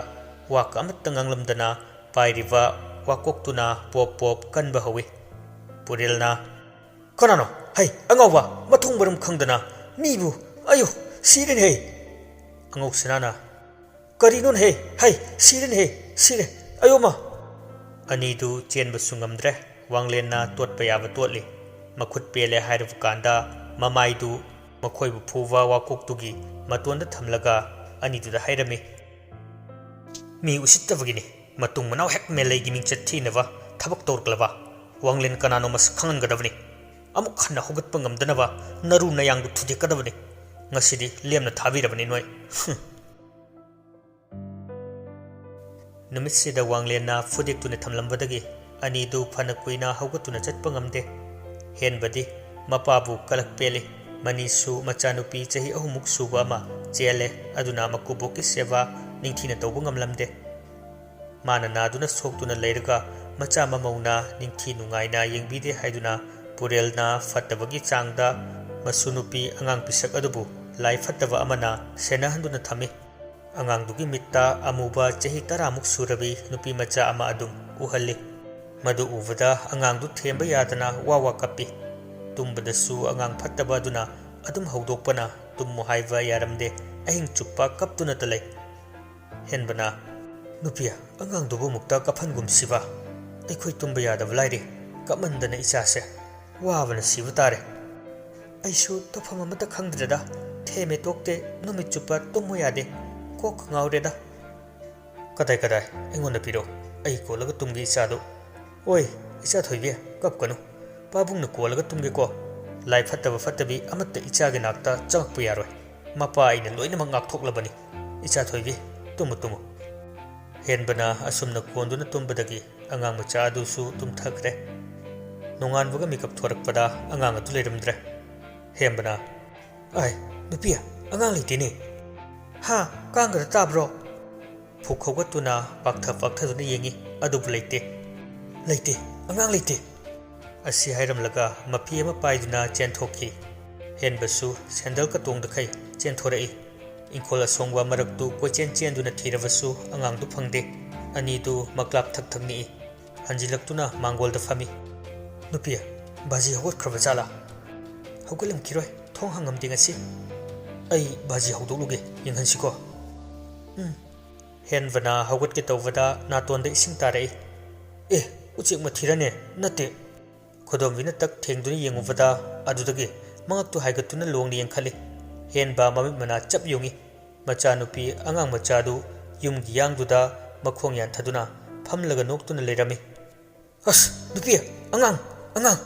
ꯋꯥ ꯑꯃꯠꯇ ꯉꯥꯡꯂꯝꯗꯅ ꯄꯥꯏꯔꯤꯕ ꯋꯥꯀꯣꯛꯇꯨꯅ ꯄꯣꯞ ꯄꯣꯞ ꯀꯟꯕ ꯍꯧꯏ꯫ ꯄꯨꯔꯦꯜꯅ, "ꯀꯅꯥꯅꯣ? ꯍꯩ, ꯑꯉꯥꯎꯕ, ꯃꯊꯣꯡ ꯃꯔꯝ ꯈꯪꯗꯅ ꯃꯤꯕꯨ, ꯑꯌꯣ, ꯁꯤꯔꯦꯅꯦꯍꯦ!" ꯑꯉꯧ ꯁꯅꯥꯅ, "ꯀꯔꯤꯅꯣꯅꯦꯍꯦ? ꯍꯩ, ꯁꯤꯔꯦꯅꯦꯍꯦ, ꯁꯤꯔꯦ, ꯑꯌꯣꯃ!" ꯑꯅꯤꯗꯨ ꯆꯦꯟꯕꯁꯨ ꯉꯝꯗ꯭ꯔꯦ꯫ ꯋꯥꯡꯂꯦꯟꯅ ꯇꯣꯠꯄ ꯌꯥꯕ ꯇꯣꯠꯂꯤ꯫ ꯃꯈꯨꯠ ꯄꯦꯜꯂꯦ ꯍꯥꯏꯔꯕ ꯀꯥꯟꯗ ꯃꯃꯥꯏꯗꯨ ꯃꯈꯣꯏꯕꯨ ꯐꯨꯕ ꯋꯥꯀꯣꯛꯇꯨꯒꯤ ꯃꯇꯣꯟꯗ ꯊꯝꯂꯒ ꯑꯅꯤꯗꯨꯗ ꯍꯥꯏꯔꯝꯃꯤ, "ꯃꯤ ꯎꯁꯤꯠꯇꯕꯒꯤꯅꯤ꯫ ꯃꯇꯨꯡ ꯃꯅꯥꯎ ꯍꯦꯛ ꯃꯦꯂꯩꯒꯤ ꯃꯤꯡꯆꯠ ꯊꯤꯅꯕ ꯊꯕꯛ ꯇꯧꯔꯛꯂꯕ ꯋꯥꯡꯂꯦꯟ ꯀꯅꯥꯅꯣ ꯃꯁꯛ ꯈꯪꯍꯟꯒꯗꯕꯅꯤ꯫ ꯑꯃꯨꯛ ꯍꯟꯅ ꯍꯧꯒꯠꯄ ꯉꯝꯗꯅꯕ ꯅꯔꯨ ꯅꯌꯥꯡꯗꯨ ꯊꯨꯗꯦꯛꯀꯗꯕꯅꯤ꯫ ꯉꯁꯤꯗꯤ ꯂꯦꯝꯅ ꯊꯥꯕꯤꯔꯕꯅꯤ ꯅꯣꯏ꯫" ꯍꯨꯝ꯫ ꯅꯨꯃꯤꯠꯁꯤꯗ ꯋꯥꯡꯂꯦꯟꯅ ꯐꯨꯗꯦꯛꯇꯨꯅ ꯊꯝꯂꯝꯕꯗꯒꯤ ꯑꯅꯤꯗꯨ ꯐꯅ ꯀꯨꯏꯅ ꯍꯧꯒꯠꯇꯨꯅ ꯆꯠꯄ ꯉꯝꯗꯦ꯫ ꯍꯦꯟꯕꯗꯤ ꯃꯄꯥꯕꯨ ꯀꯂꯛ ꯄꯦꯜꯂꯤ꯫ ꯃꯅꯤꯁꯨ ꯃꯆꯥꯅꯨꯄꯤ ꯆꯍꯤ ꯑꯍꯨꯝꯃꯨꯛ ꯁꯨꯕ ꯑꯃ ꯆꯦꯜꯂꯦ, ꯑꯗꯨꯅ ꯃꯀꯨꯕꯣꯛꯀꯤ ꯁꯦꯕꯥ ꯅꯤꯡꯊꯤꯅ ꯇꯧꯕ ꯉꯝꯂꯝꯗꯦ꯫ ꯃꯥꯅ ꯅꯥꯗꯨꯅ ꯁꯣꯛꯇꯨꯅ ꯂꯩꯔꯒ ꯃꯆꯥ ꯃꯃꯧꯅ ꯅꯤꯡꯊꯤ ꯅꯨꯡꯉꯥꯏꯅ ꯌꯦꯡꯕꯤꯗꯦ ꯍꯥꯏꯗꯨꯅ ꯄꯨꯔꯦꯜꯅ ꯐꯠꯇꯕꯒꯤ ꯆꯥꯡꯗ ꯃꯁꯨ ꯅꯨꯄꯤ ꯑꯉꯥꯡ ꯄꯤꯁꯛ ꯑꯗꯨꯕꯨ ꯂꯥꯏ ꯐꯠꯇꯕ ꯑꯃꯅ ꯁꯦꯟꯅꯍꯟꯗꯨꯅ ꯊꯝꯃꯤ꯫ ꯑꯉꯥꯡꯗꯨꯒꯤ ꯃꯤꯠꯇ ꯑꯃꯨꯕ ꯆꯍꯤ ꯇꯔꯥꯃꯨꯛ ꯁꯨꯔꯕꯤ ꯅꯨꯄꯤ ꯃꯆꯥ ꯑꯃ ꯑꯗꯨꯝ ꯎꯍꯜꯂꯤ꯫ ꯃꯗꯨ ꯎꯕꯗ ꯑꯉꯥꯡꯗꯨ ꯊꯦꯝꯕ ꯌꯥꯗꯅ ꯋꯥ ꯋꯥ ꯀꯞꯄꯤ꯫ ꯇꯨꯝꯕꯗꯁꯨ ꯑꯉꯥꯡ ꯐꯠꯇꯕ ꯑꯗꯨꯅ ꯑꯗꯨꯝ ꯍꯧꯗꯣꯛꯄꯅ ꯇꯨꯝꯃꯨ ꯍꯥꯏꯕ ꯌꯥꯔꯝꯗꯦ꯫ ꯑꯍꯤꯡ ꯆꯨꯞꯄ ꯀꯞꯇꯨꯅꯇ ꯂꯩ꯫ ꯍꯦꯟꯕꯅ, "ꯅꯨꯄꯤ, ꯑꯉꯥꯡꯗꯨꯕꯨ ꯑꯃꯨꯛꯇ ꯀꯞꯍꯟꯒꯨꯝꯁꯤꯕ꯫ ꯑꯩꯈꯣꯏ ꯇꯨꯝꯕ ꯌꯥꯗꯕ ꯂꯥꯏꯔꯤ, ꯀꯞꯃꯟꯗꯅ ꯏꯆꯥꯁꯦ ꯋꯥꯕꯅ ꯁꯤꯕ ꯇꯥꯔꯦ꯫ ꯑꯩꯁꯨ ꯇꯧꯐꯝ ꯑꯃꯠꯇ ꯈꯪꯗ꯭ꯔꯦꯗ꯫ ꯊꯦꯝꯃꯦ ꯇꯣꯛꯇꯦ, ꯅꯨꯃꯤꯠ ꯆꯨꯞꯄ ꯇꯨꯝꯃꯨ ꯌꯥꯗꯦ꯫ ꯀꯣꯛ ꯉꯥꯎꯔꯦꯗ꯫" "ꯀꯗꯥꯏ, ꯀꯗꯥꯏ? ꯑꯩꯉꯣꯟꯗ ꯄꯤꯔꯣ꯫ ꯑꯩ ꯀꯣꯜꯂꯒ ꯇꯨꯝꯒꯦ ꯏꯆꯥꯗꯨ꯫" "ꯑꯣꯏ, ꯏꯆꯥ ꯊꯣꯏꯕꯤ, ꯀꯞꯀꯅꯨ꯫ ꯄꯥꯕꯨꯡꯅ ꯀꯣꯜꯂꯒ ꯇꯨꯝꯒꯦꯀꯣ꯫ ꯂꯥꯏ ꯐꯠꯇꯕ ꯐꯠꯇꯕꯤ ꯑꯃꯠꯇ ꯏꯆꯥꯒꯤ ꯅꯥꯛꯇ ꯆꯪꯉꯛꯄ ꯌꯥꯔꯣꯏ꯫ ꯃꯄꯥ ꯑꯩꯅ ꯂꯣꯏꯅꯃꯛ ꯉꯥꯛꯊꯣꯛꯂꯕꯅꯤ꯫ ꯏꯆꯥ ꯊꯣꯏꯕꯤ, ꯇꯨꯝꯃꯨ, ꯇꯨꯝꯃꯨ꯫" ꯍꯦꯟꯕꯅ ꯑꯁꯨꯝꯅ ꯀꯣꯟꯗꯨꯅ ꯇꯨꯝꯕꯗꯒꯤ ꯑꯉꯥꯡ ꯃꯆꯥ ꯑꯗꯨꯁꯨ ꯇꯨꯝꯊꯈ꯭ꯔꯦ꯫ ꯅꯣꯡꯉꯥꯟꯕꯒ ꯃꯤꯀꯞ ꯊꯣꯔꯛꯄꯗ ꯑꯉꯥꯡ ꯑꯗꯨ ꯂꯩꯔꯝꯗ꯭ꯔꯦ꯫ ꯍꯦꯟꯕꯅ, "ꯑꯥꯏ, ꯅꯨꯄꯤ, ꯑꯉꯥꯡ ꯂꯩꯇꯦꯅꯦ꯫" "ꯍꯥ, ꯀꯥꯡꯒꯗ ꯇꯥꯕ꯭ꯔꯣ?" ꯐꯨꯛ ꯍꯧꯒꯠꯇꯨꯅ ꯄꯥꯛꯊ ꯄꯥꯛꯊꯗꯨꯅ ꯌꯦꯡꯉꯤ, ꯑꯗꯨꯕꯨ ꯂꯩꯇꯦ꯫ "ꯂꯩꯇꯦ, ꯑꯉꯥꯡ ꯂꯩꯇꯦ꯫" ꯑꯁꯤ ꯍꯥꯏꯔꯝꯂꯒ ꯃꯐꯤ ꯑꯃ ꯄꯥꯏꯗꯨꯅ ꯆꯦꯟꯊꯣꯛꯈꯤ꯫ ꯍꯦꯟꯕꯁꯨ ꯁꯦꯟꯗꯜꯒ ꯇꯣꯡꯗꯈꯩ ꯆꯦꯟꯊꯣꯔꯛꯏ꯫ ꯏꯪꯈꯣꯜ ꯑꯁꯣꯡꯕ ꯃꯔꯛꯇꯨ ꯀꯣꯏꯆꯦꯟ ꯆꯦꯟꯗꯨꯅ ꯊꯤꯔꯕꯁꯨ ꯑꯉꯥꯡꯗꯨ ꯐꯪꯗꯦ꯫ ꯑꯅꯤꯗꯨ ꯃꯀ꯭ꯂꯥꯞ ꯊꯛ ꯊꯛ ꯅꯤꯛꯏ꯫ ꯍꯟꯖꯤꯜꯂꯛꯇꯨꯅ ꯃꯥꯡꯒꯣꯜꯗ ꯐꯝꯃꯤ꯫ "ꯅꯨꯄꯤ, ꯕꯥꯖꯤ ꯍꯧꯒꯠꯈ꯭ꯔꯕ ꯖꯥꯠꯂꯥ?" "ꯍꯧꯒꯠꯂꯝꯈꯤꯔꯣꯏ, ꯊꯣꯡ ꯍꯥꯡꯉꯝꯗꯦ ꯉꯁꯤ꯫" "ꯑꯩ ꯕꯥꯖꯤ ꯍꯧꯗꯣꯛꯂꯨꯒꯦ, ꯌꯦꯡꯍꯟꯁꯤꯀꯣ꯫" "ꯎꯝ꯫" ꯍꯦꯟꯕꯅ ꯍꯧꯒꯠꯀꯦ ꯇꯧꯕꯗ ꯅꯥꯇꯣꯟꯗ ꯏꯁꯤꯡ ꯇꯥꯔꯛꯏ꯫ "ꯑꯦ, ꯎꯆꯦꯛ ꯃꯊꯤꯔꯅꯦ? ꯅꯠꯇꯦ꯫" ꯈꯨꯗꯣꯝꯕꯤꯅ ꯇꯛ ꯊꯦꯡꯗꯨꯅ ꯌꯦꯡꯉꯨꯕꯗ ꯑꯗꯨꯗꯒꯤ ꯃꯉꯛꯇꯨ ꯍꯥꯏꯒꯠꯇꯨꯅ ꯂꯣꯡꯅ ꯌꯦꯡꯈꯠꯂꯤ꯫ ꯍꯦꯟꯕ ꯃꯃꯤꯠ ꯃꯅꯥ ꯆꯞ ꯌꯨꯡꯏ꯫ ꯃꯆꯥꯅꯨꯄꯤ ꯑꯉꯥꯡ ꯃꯆꯥꯗꯨ ꯌꯨꯝꯒꯤ ꯌꯥꯡꯗꯨꯗ ꯃꯈꯣꯡ ꯌꯥꯟꯊꯗꯨꯅ ꯐꯝꯂꯒ ꯅꯣꯛꯇꯨꯅ ꯂꯩꯔꯝꯃꯤ꯫ "ꯑꯁ, ꯅꯨꯄꯤ, ꯑꯉꯥꯡ, ꯑꯉꯥꯡ,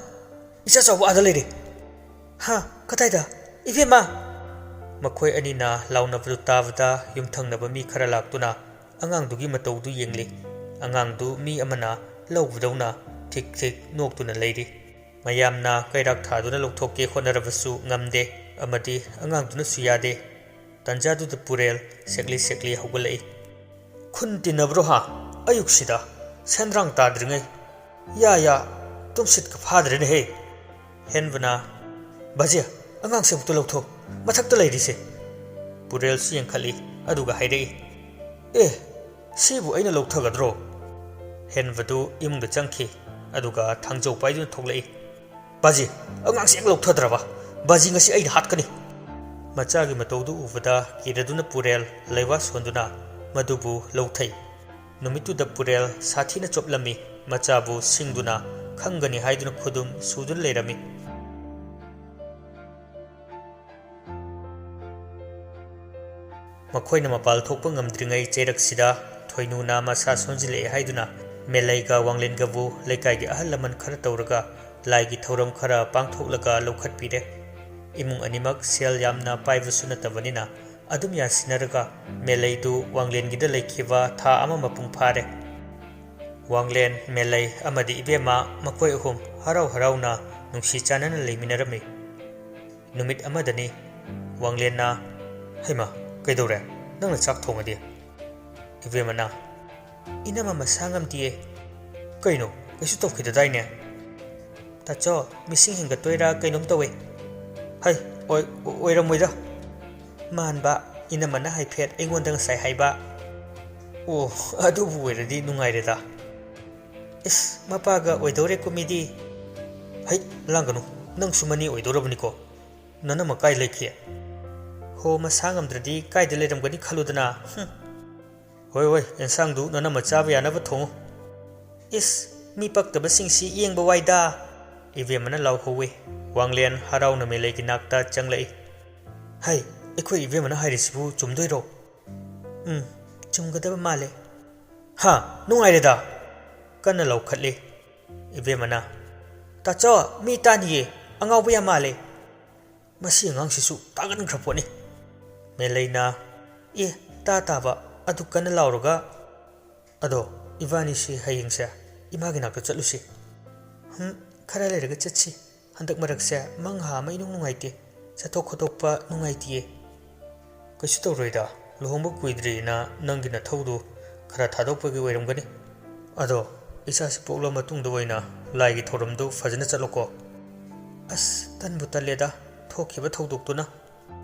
ꯏꯆꯥ ꯆꯥꯎꯕ ꯑꯥꯗ ꯂꯩꯔꯦ!" "ꯍꯥ? ꯀꯗꯥꯏꯗ? ꯏꯕꯦꯝꯃ!" ꯃꯈꯣꯏ ꯑꯅꯤꯅ ꯂꯥꯎꯅꯕꯗꯨ ꯇꯥꯕꯗ ꯌꯨꯝꯊꯪꯅꯕ ꯃꯤ ꯈꯔ ꯂꯥꯛꯇꯨꯅ ꯑꯉꯥꯡꯗꯨꯒꯤ ꯃꯇꯧꯗꯨ ꯌꯦꯡꯂꯤ꯫ ꯑꯉꯥꯡꯗꯨ ꯃꯤ ꯑꯃꯅ ꯂꯧꯕꯗꯧꯅ ꯊꯤꯛ ꯊꯤꯛ ꯅꯣꯛꯇꯨꯅ ꯂꯩꯔꯤ꯫ ꯃꯌꯥꯝꯅ ꯀꯩꯔꯥꯛ ꯊꯥꯗꯨꯅ ꯂꯧꯊꯣꯛꯀꯦ ꯍꯣꯠꯅꯔꯕꯁꯨ ꯉꯝꯗꯦ, ꯑꯃꯗꯤ ꯑꯉꯥꯡꯗꯨꯅꯁꯨ ꯌꯥꯗꯦ꯫ ꯇꯟꯖꯥꯗꯨꯗ ꯄꯨꯔꯦꯜ ꯁꯦꯛꯂꯤ ꯁꯦꯛꯂꯤ ꯍꯧꯒꯠꯂꯛꯏ꯫ "ꯈꯨꯟ ꯇꯤꯟꯅꯕ꯭ꯔꯣ ꯍꯥ? ꯑꯌꯨꯛꯁꯤꯗ? ꯁꯦꯟꯗ꯭ꯔꯥꯡ ꯇꯥꯗ꯭ꯔꯤꯉꯩ꯫ ꯌꯥ, ꯌꯥ, ꯇꯨꯝꯁꯤꯠꯀ ꯐꯥꯗ꯭ꯔꯦꯅꯦꯍꯦ!" ꯍꯦꯟꯕꯅ, "ꯕꯥꯖꯤ, ꯑꯉꯥꯡꯁꯦ ꯑꯃꯨꯛꯇ ꯂꯧꯊꯣꯛ, ꯃꯊꯛꯇ ꯂꯩꯔꯤꯁꯦ꯫" ꯄꯨꯔꯦꯜꯁꯨ ꯌꯦꯡꯈꯠꯂꯤ꯫ ꯑꯗꯨꯒ ꯍꯥꯏꯔꯛꯏ, "ꯑꯦ, ꯁꯤꯕꯨ ꯑꯩꯅ ꯂꯧꯊꯒꯗ꯭ꯔꯣ?" ꯍꯦꯟꯕꯗꯨ ꯏꯃꯨꯡꯗ ꯆꯪꯈꯤ, ꯑꯗꯨꯒ ꯊꯥꯡꯖꯧ ꯄꯥꯏꯗꯨꯅ ꯊꯣꯛꯂꯛꯏ꯫ "ꯕꯥꯖꯤ, ꯑꯉꯥꯡꯁꯤ ꯍꯦꯛ ꯂꯧꯊꯗ꯭ꯔꯕ, ꯕꯥꯖꯤ ꯉꯁꯤ ꯑꯩꯅ ꯍꯥꯠꯀꯅꯤ!" ꯃꯆꯥꯒꯤ ꯃꯇꯧꯗꯨ ꯎꯕꯗ ꯀꯤꯔꯗꯨꯅ ꯄꯨꯔꯦꯜ ꯂꯩꯋꯥ ꯁꯣꯟꯗꯨꯅ ꯃꯗꯨꯕꯨ ꯂꯧꯊꯩ꯫ ꯅꯨꯃꯤꯠꯇꯨꯗ ꯄꯨꯔꯦꯜ ꯁꯥꯊꯤꯅ ꯆꯣꯞꯂꯝꯃꯤ꯫ ꯃꯆꯥꯕꯨ ꯁꯤꯡꯗꯨꯅ ꯈꯪꯒꯅꯤ ꯍꯥꯏꯗꯨꯅ ꯈꯨꯗꯨꯝ ꯁꯨꯗꯨꯅ ꯂꯩꯔꯝꯃꯤ꯫ ꯃꯈꯣꯏꯅ ꯃꯄꯥꯜ ꯊꯣꯛꯄ ꯉꯝꯗ꯭ꯔꯤꯉꯩ ꯆꯩꯔꯛꯁꯤꯗ ꯊꯣꯏꯅꯨꯅ ꯃꯁꯥ ꯁꯣꯟꯖꯤꯜꯂꯛꯑꯦ ꯍꯥꯏꯗꯨꯅ ꯃꯦꯂꯩꯒ ꯋꯥꯡꯂꯦꯟꯒꯕꯨ ꯂꯩꯀꯥꯏꯒꯤ ꯑꯍꯜ ꯂꯃꯟ ꯈꯔ ꯇꯧꯔꯒ ꯂꯥꯏꯒꯤ ꯊꯧꯔꯝ ꯈꯔ ꯄꯥꯡꯊꯣꯛꯂꯒ ꯂꯧꯈꯠꯄꯤꯔꯦ꯫ ꯏꯃꯨꯡ ꯑꯅꯤꯃꯛ ꯁꯦꯜ ꯌꯥꯝꯅ ꯄꯥꯏꯕꯁꯨ ꯅꯠꯇꯕꯅꯤꯅ ꯑꯗꯨꯝ ꯌꯥꯁꯤꯟꯅꯔꯒ ꯃꯦꯂꯩꯗꯨ ꯋꯥꯡꯂꯦꯟꯒꯤꯗ ꯂꯩꯈꯤꯕ ꯊꯥ ꯑꯃ ꯃꯄꯨꯡ ꯐꯥꯔꯦ꯫ ꯋꯥꯡꯂꯦꯟ, ꯃꯦꯂꯩ ꯑꯃꯗꯤ ꯏꯕꯦꯝꯃ ꯃꯈꯣꯏ ꯑꯍꯨꯝ ꯍꯔꯥꯎ ꯍꯔꯥꯎꯅ ꯅꯨꯡꯁꯤ ꯆꯥꯟꯅꯅ ꯂꯩꯃꯤꯟꯅꯔꯝꯃꯤ꯫ ꯅꯨꯃꯤꯠ ꯑꯃꯗꯅꯤ ꯋꯥꯡꯂꯦꯟꯅ, "ꯍꯩꯃꯥ, ꯀꯩꯗꯧꯔꯦ? ꯅꯪꯅ ꯆꯥꯛ ꯊꯣꯡꯉꯗꯤ?" ꯏꯕꯦꯝꯃꯅ, "ꯏꯅꯝꯃ ꯃꯁꯥ ꯉꯝꯗꯤꯌꯦ꯫" "ꯀꯩꯅꯣ? ꯀꯩꯁꯨ ꯇꯧꯈꯤꯗꯗꯥꯏꯅꯦ?" "ꯇꯥꯆꯧ, ꯃꯤꯁꯤꯡ ꯍꯦꯟꯒꯠꯇꯣꯏꯔꯥ ꯀꯩꯅꯣꯝ ꯇꯧꯋꯦ꯫" "ꯍꯩ, ꯑꯣꯏ-, ꯑꯣꯏꯔꯝꯃꯣꯏꯗ꯫" "ꯃꯥꯟꯕ, ꯏꯅꯝꯃꯅ ꯍꯥꯏꯐꯦꯠ ꯑꯩꯉꯣꯟꯗ ꯉꯁꯥꯏ ꯍꯥꯏꯕ꯫" "ꯑꯣ, ꯑꯗꯨꯕꯨ ꯑꯣꯏꯔꯗꯤ ꯅꯨꯡꯉꯥꯏꯔꯦꯗ꯫" "ꯏꯁ, ꯃꯄꯥꯒ ꯑꯣꯏꯗꯧꯔꯦ ꯀꯨꯝꯃꯤꯗꯤ꯫" "ꯍꯩ, ꯂꯥꯡꯒꯅꯨ, ꯅꯪꯁꯨ ꯃꯅꯦ ꯑꯣꯏꯗꯧꯔꯕꯅꯤꯀꯣ꯫ ꯅꯅꯝꯃ ꯀꯥꯏ ꯂꯩꯈꯤ?" "ꯍꯣ, ꯃꯁꯥ ꯉꯝꯗ꯭ꯔꯗꯤ ꯀꯥꯏꯗ ꯂꯩꯔꯝꯒꯅꯤ ꯈꯜꯂꯨꯗꯅ꯫" "ꯍꯨꯝ꯫ ꯍꯣꯏ, ꯍꯣꯏ, ꯑꯦꯟꯁꯥꯡꯗꯨ ꯅꯅꯝꯃ ꯆꯥꯕ ꯌꯥꯅꯕ ꯊꯣꯡꯉꯨ꯫" "ꯏꯁ, ꯃꯤ ꯄꯛꯇꯕꯁꯤꯡꯁꯤ ꯌꯦꯡꯕ ꯋꯥꯏꯗ!" ꯏꯕꯦꯝꯃꯅ ꯂꯥꯎꯍꯧꯋꯤ꯫ ꯋꯥꯡꯂꯦꯟ ꯍꯔꯥꯎꯅ ꯃꯦꯂꯩꯒꯤ ꯅꯥꯛꯇ ꯆꯪꯂꯛꯏ꯫ "ꯍꯩ, ꯑꯩꯈꯣꯏ ꯏꯕꯦꯝꯃꯅ ꯍꯥꯏꯔꯤꯁꯤꯕꯨ ꯆꯨꯝꯗꯣꯏꯔꯣ?" "ꯎꯝ, ꯆꯨꯝꯒꯗꯕ ꯃꯥꯜꯂꯦ꯫" "ꯍꯥ, ꯅꯨꯡꯉꯥꯏꯔꯦꯗ!" ꯀꯟꯅ ꯂꯥꯎꯈꯠꯂꯤ ꯏꯕꯦꯝꯃꯅ꯫ "ꯇꯥꯆꯧ, ꯃꯤ ꯇꯥꯅꯤꯌꯦ, ꯑꯉꯥꯎꯕ ꯌꯥꯝ ꯃꯥꯜꯂꯦ꯫" "ꯃꯁꯤ ꯑꯉꯥꯡꯁꯤꯁꯨ ꯇꯥꯒꯟꯈ꯭ꯔ ꯄꯣꯠꯅꯤ꯫" ꯃꯦꯂꯩꯅ, "ꯑꯦ, ꯇꯥ ꯇꯥꯕ, ꯑꯗꯨ ꯀꯟꯅ ꯂꯥꯎꯔꯒ?" "ꯑꯗꯣ, ꯏꯕꯥꯅꯤꯁꯤ ꯍꯌꯦꯡꯁꯦ ꯏꯃꯥꯒꯤ ꯅꯥꯛꯇ ꯆꯠꯂꯨꯁꯤ꯫" "ꯍꯨꯝ, ꯈꯔ ꯂꯩꯔꯒ ꯆꯠꯁꯤ꯫ ꯍꯟꯗꯛ ꯃꯔꯛꯁꯦ ꯃꯪꯍꯥ ꯑꯃ ꯏꯅꯨꯡ ꯅꯨꯡꯉꯥꯏꯇꯦ꯫ ꯆꯠꯊꯣꯛ ꯈꯣꯠꯇꯣꯛꯄ ꯅꯨꯡꯉꯥꯏꯇꯤꯌꯦ꯫" "ꯀꯩꯁꯨ ꯇꯧꯔꯣꯏꯗ, ꯂꯨꯍꯣꯡꯕ ꯀꯨꯏꯗ꯭ꯔꯤꯅ ꯅꯪꯒꯤ ꯅꯊꯧꯗꯨ ꯈꯔ ꯊꯥꯗꯣꯛꯄꯒꯤ ꯑꯣꯏꯔꯝꯒꯅꯤ꯫ ꯑꯗꯣ, ꯏꯆꯥꯁꯤ ꯄꯣꯛꯂ ꯃꯇꯨꯡꯗ ꯑꯣꯏꯅ ꯂꯥꯏꯒꯤ ꯊꯧꯔꯝꯗꯨ ꯐꯖꯅ ꯆꯠꯂꯣꯀꯣ꯫" "ꯑꯁ, ꯇꯟꯕꯨ ꯇꯜꯂꯦꯗ, ꯊꯣꯛꯈꯤꯕ ꯊꯧꯗꯣꯛꯇꯨꯅ꯫"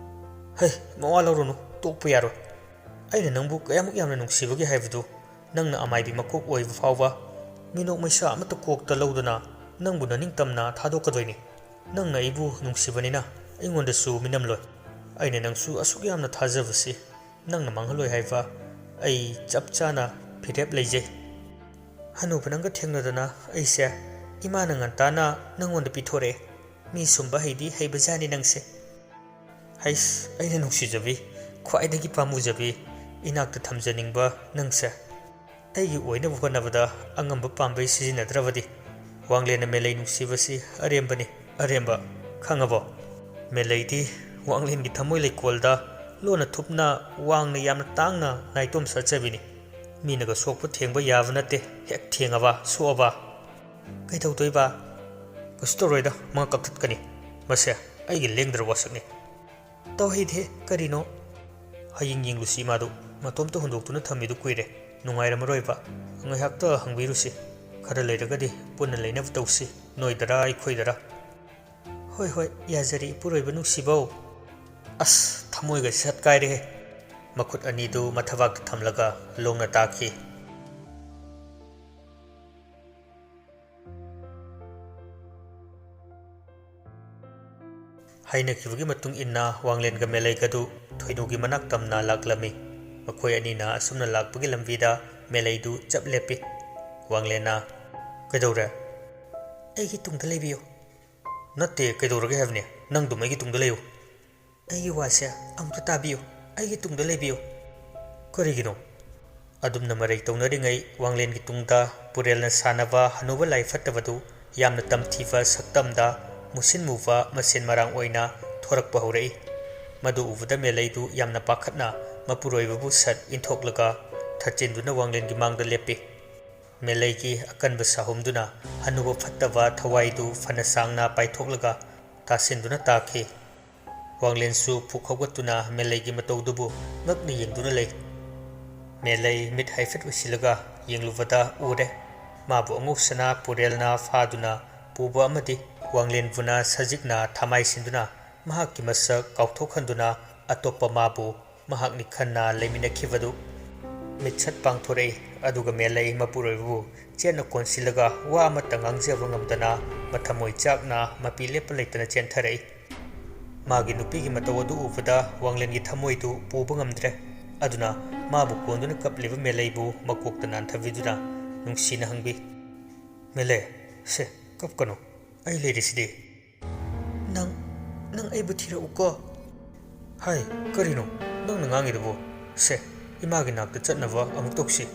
"ꯍꯩ, ꯃꯋꯥ ꯂꯧꯔꯨꯅꯨ, ꯇꯣꯛꯄ ꯌꯥꯔꯣꯏ꯫ ꯑꯩꯅ ꯅꯪꯕꯨ ꯀꯌꯥꯃꯨꯛ ꯌꯥꯝꯅ ꯅꯨꯡꯁꯤꯕꯒꯦ ꯍꯥꯏꯕꯗꯨ ꯅꯪꯅ ꯑꯃꯥꯏꯕꯤ ꯃꯀꯣꯛ ꯑꯣꯏꯕ ꯐꯥꯎꯕ ꯃꯤꯅꯣꯛ ꯃꯩꯁꯥ ꯑꯃꯠꯇ ꯀꯣꯛꯇ ꯂꯧꯗꯅ ꯅꯪꯕꯨ ꯅꯅꯤꯡꯇꯝꯅ ꯊꯥꯗꯣꯛꯀꯗꯣꯏꯅꯤ꯫ ꯅꯪꯅ ꯑꯩꯕꯨ ꯅꯨꯡꯁꯤꯕꯅꯤꯅ ꯑꯩꯉꯣꯟꯗꯁꯨ ꯃꯤꯅꯝꯂꯣꯏ꯫ ꯑꯩꯅ ꯅꯪꯁꯨ ꯑꯁꯨꯛ ꯌꯥꯝꯅ ꯊꯥꯖꯕꯁꯤ ꯅꯪꯅ ꯃꯥꯡꯍꯜꯂꯣꯏ ꯍꯥꯏꯕ ꯑꯩ ꯆꯞ ꯆꯥꯅ ꯐꯤꯔꯦꯞ ꯂꯩꯖꯩ꯫ ꯍꯅꯨꯕ ꯅꯪꯒ ꯊꯦꯡꯅꯗꯅ ꯑꯩꯁꯦ ꯏꯃꯥꯅ ꯉꯟꯇꯥꯅ ꯅꯪꯉꯣꯟꯗ ꯄꯤꯊꯣꯔꯛꯑꯦ꯫ ꯃꯤ ꯁꯨꯝꯕ ꯍꯩꯗꯤ ꯍꯩꯕꯖꯥꯠꯅꯤ ꯅꯪꯁꯦ꯫ ꯍꯩꯁ, ꯑꯩꯅ ꯅꯨꯡꯁꯤꯖꯕꯤ, ꯈ꯭ꯋꯥꯏꯗꯒꯤ ꯄꯥꯝꯃꯨꯖꯕꯤ, ꯏꯅꯥꯛꯇ ꯊꯝꯖꯅꯤꯡꯕ ꯅꯪꯁꯦ꯫ ꯑꯩꯒꯤ ꯑꯣꯏꯅꯕ ꯍꯣꯠꯅꯕꯗ ꯑꯉꯝꯕ ꯄꯥꯝꯕꯩ ꯁꯤꯖꯤꯟꯅꯗ꯭ꯔꯕꯗꯤ ꯋꯥꯡꯂꯦꯟꯅ ꯃꯦꯂꯩ ꯅꯨꯡꯁꯤꯕꯁꯤ ꯑꯔꯦꯝꯕꯅꯤ, ꯑꯔꯦꯝꯕ꯫ ꯈꯪꯉꯕꯣ? ꯃꯦꯂꯩꯗꯤ ꯋꯥꯡꯂꯦꯟꯒꯤ ꯊꯃꯣꯏ ꯂꯩꯀꯣꯜꯗ ꯂꯣꯟꯅ ꯊꯨꯞꯅ ꯋꯥꯡꯅ ꯌꯥꯝꯅ ꯇꯥꯡꯅ ꯅꯥꯏꯇꯣꯝ ꯁꯥꯠꯆꯕꯤꯅꯤ꯫ ꯃꯤꯅꯒ ꯁꯣꯛꯄ ꯊꯦꯡꯕ ꯌꯥꯕ ꯅꯠꯇꯦ, ꯍꯦꯛ ꯊꯦꯡꯉꯕ ꯁꯣꯛꯑꯕ꯫ ꯀꯩꯗꯧꯗꯣꯏꯕ? ꯀꯩꯁꯨ ꯇꯧꯔꯣꯏꯗ, ꯃꯉꯛ ꯀꯛꯊꯠꯀꯅꯤ꯫ ꯃꯁꯦ ꯑꯩꯒꯤ ꯂꯦꯡꯗ꯭ꯔ ꯋꯥꯁꯛꯅꯤ꯫ ꯇꯧꯍꯩꯗꯦ, ꯀꯔꯤꯅꯣ? ꯍꯌꯦꯡ ꯌꯦꯡꯂꯨꯁꯤ ꯏꯃꯥꯗꯨ꯫ ꯃꯇꯣꯝꯇ ꯍꯨꯟꯗꯣꯛꯇꯨꯅ ꯊꯝꯃꯤꯗꯨ ꯀꯨꯏꯔꯦ꯫ ꯅꯨꯡꯉꯥꯏꯔꯝꯃꯔꯣꯏꯕ꯫ ꯉꯥꯏꯍꯥꯛꯇ ꯍꯪꯕꯤꯔꯨꯁꯤ꯫ ꯈꯔ ꯂꯩꯔꯒꯗꯤ ꯄꯨꯟꯅ ꯂꯩꯅꯕ ꯇꯧꯁꯤ, ꯅꯣꯏꯗꯔꯥ ꯑꯩꯈꯣꯏꯗꯔꯥ꯫ ꯍꯣꯏ, ꯍꯣꯏ, ꯌꯥꯖꯔꯦ, ꯏꯄꯨꯔꯣꯏꯕ ꯅꯨꯡꯁꯤꯕꯧ꯫ ꯑꯁ, ꯊꯃꯣꯏꯒ ꯁꯠ ꯀꯥꯏꯔꯦꯍꯦ꯫ ꯃꯈꯨꯠ ꯑꯅꯤꯗꯨ ꯃꯊꯕꯥꯛꯇ ꯊꯝꯂꯒ ꯂꯣꯡꯅ ꯇꯥꯈꯤ꯫ ꯍꯥꯏꯅꯈꯤꯕꯒꯤ ꯃꯇꯨꯡ ꯏꯟꯅ ꯋꯥꯡꯂꯦꯟꯒ ꯃꯦꯂꯩꯒꯗꯨ ꯊꯣꯏꯅꯨꯒꯤ ꯃꯅꯥꯛ ꯇꯝꯅ ꯂꯥꯛꯂꯝꯃꯤ꯫ ꯃꯈꯣꯏ ꯑꯅꯤꯅ ꯑꯁꯨꯝꯅ ꯂꯥꯛꯄꯒꯤ ꯂꯝꯕꯤꯗ ꯃꯦꯂꯩꯗꯨ ꯆꯞ ꯂꯦꯞꯄꯤ꯫ ꯋꯥꯡꯂꯦꯟꯅ, "ꯀꯩꯗꯧꯔꯦ?" "ꯑꯩꯒꯤ ꯇꯨꯡꯗ ꯂꯩꯕꯤꯌꯨ꯫" "ꯅꯠꯇꯦ, ꯀꯩꯗꯧꯔꯒꯦ ꯍꯥꯏꯕꯅꯦ? ꯅꯪꯗꯨꯝ ꯑꯩꯒꯤ ꯇꯨꯡꯗ ꯂꯩꯌꯨ꯫" "ꯑꯩꯒꯤ ꯋꯥꯁꯦ ꯑꯃꯨꯛꯇ ꯇꯥꯕꯤꯌꯨ, ꯑꯩꯒꯤ ꯇꯨꯡꯗ ꯂꯩꯕꯤꯌꯨ꯫" "ꯀꯔꯤꯒꯤꯅꯣ?" ꯑꯗꯨꯝꯅ ꯃꯔꯩ ꯇꯧꯅꯔꯤꯉꯩ ꯋꯥꯡꯂꯦꯟꯒꯤ ꯇꯨꯡꯗ ꯄꯨꯔꯦꯜꯅ ꯁꯥꯟꯅꯕ ꯍꯅꯨꯕ ꯂꯥꯏ ꯐꯠꯇꯕꯗꯨ ꯌꯥꯝꯅ ꯇꯝꯊꯤꯕ ꯁꯛꯇꯝꯗ ꯃꯨꯁꯤꯟ ꯃꯨꯕ ꯃꯁꯦꯟ ꯃꯔꯥꯡ ꯑꯣꯏꯅ ꯊꯣꯔꯛꯄ ꯍꯧꯔꯛꯏ꯫ ꯃꯗꯨ ꯎꯕꯗ ꯃꯦꯂꯩꯗꯨ ꯌꯥꯝꯅ ꯄꯥꯈꯠꯅ ꯃꯄꯨꯔꯣꯏꯕꯕꯨ ꯁꯠ ꯏꯟꯊꯣꯛꯂꯒ ꯊꯠꯆꯤꯟꯗꯨꯅ ꯋꯥꯡꯂꯦꯟꯒꯤ ꯃꯥꯡꯗ ꯂꯦꯞꯄꯤ꯫ ꯃꯦꯂꯩꯒꯤ ꯑꯀꯟꯕ ꯁꯥꯍꯨꯝꯗꯨꯅ ꯍꯅꯨꯕ ꯐꯠꯇꯕ ꯊꯋꯥꯏꯗꯨ ꯐꯅ ꯁꯥꯡꯅ ꯄꯥꯏꯊꯣꯛꯂꯒ ꯇꯥꯁꯤꯟꯗꯨꯅ ꯇꯥꯈꯤ꯫ ꯋꯥꯡꯂꯦꯟꯁꯨ ꯐꯨꯛ ꯍꯧꯒꯠꯇꯨꯅ ꯃꯦꯂꯩꯒꯤ ꯃꯇꯧꯗꯨꯕꯨ ꯉꯛꯅ ꯌꯦꯡꯗꯨꯅ ꯂꯩ꯫ ꯃꯦꯂꯩ ꯃꯤꯠ ꯍꯥꯏꯐꯦꯠ ꯎꯏꯁꯤꯜꯂꯒ ꯌꯦꯡꯂꯨꯕꯗ ꯎꯔꯦ꯫ ꯃꯥꯕꯨ ꯑꯉꯧꯁꯅꯥ ꯄꯨꯔꯦꯜꯅ ꯐꯥꯗꯨꯅ ꯄꯨꯕ ꯑꯃꯗꯤ ꯋꯥꯡꯂꯦꯟꯕꯨꯅ ꯁꯖꯤꯛꯅ ꯊꯃꯥꯏ ꯁꯤꯟꯗꯨꯅ ꯃꯍꯥꯛꯀꯤ ꯃꯁꯛ ꯀꯥꯎꯊꯣꯛꯍꯟꯗꯨꯅ ꯑꯇꯣꯞꯄ ꯃꯥꯕꯨ ꯃꯍꯥꯛꯅꯤ ꯈꯟꯅ ꯂꯩꯃꯤꯟꯅꯈꯤꯕꯗꯨ ꯃꯤꯠꯁꯠ ꯄꯥꯡꯊꯣꯔꯛꯏ꯫ ꯑꯗꯨꯒ ꯃꯦꯂꯩ ꯃꯄꯨꯔꯣꯏꯕꯕꯨ ꯆꯦꯠꯅ ꯀꯣꯟꯁꯤꯜꯂꯒ ꯋꯥ ꯑꯃꯠꯇ ꯉꯥꯡꯖꯕ ꯉꯝꯗꯅ ꯃꯊꯃꯣꯏ ꯆꯥꯛꯅ ꯃꯄꯤ ꯂꯦꯞꯄ ꯂꯩꯇꯅ ꯆꯦꯟꯊꯔꯛꯏ꯫ ꯃꯥꯒꯤ ꯅꯨꯄꯤꯒꯤ ꯃꯇꯧ ꯑꯗꯨ ꯎꯕꯗ ꯋꯥꯡꯂꯦꯟꯒꯤ ꯊꯃꯣꯏꯗꯨ ꯄꯨꯕ ꯉꯝꯗ꯭ꯔꯦ꯫ ꯑꯗꯨꯅ ꯃꯥꯕꯨ ꯀꯣꯟꯗꯨꯅ ꯀꯞꯂꯤꯕ ꯃꯦꯂꯩꯕꯨ ꯃꯀꯣꯛꯇ ꯅꯥꯟꯊꯕꯤꯗꯨꯅ, ꯅꯨꯡꯁꯤꯅ ꯍꯪꯕꯤ, "ꯃꯦꯂꯩ, ꯁꯦ, ꯀꯞꯀꯅꯨ, ꯑꯩ ꯂꯩꯔꯤꯁꯤꯗꯤ꯫ ꯅꯪ, ꯅꯪ ꯑꯩꯕꯨ ꯊꯤꯔꯛꯎꯀꯣ꯫" "ꯍꯥꯏ, ꯀꯔꯤꯅꯣ? ꯅꯪꯅ ꯉꯥꯡꯉꯤꯗꯨꯕꯨ? ꯁꯦ, ꯏꯃꯥꯒꯤ ꯅꯥꯛꯇ ꯆꯠꯅꯕ ꯑꯃꯨꯛ ꯇꯧꯁꯤ꯫"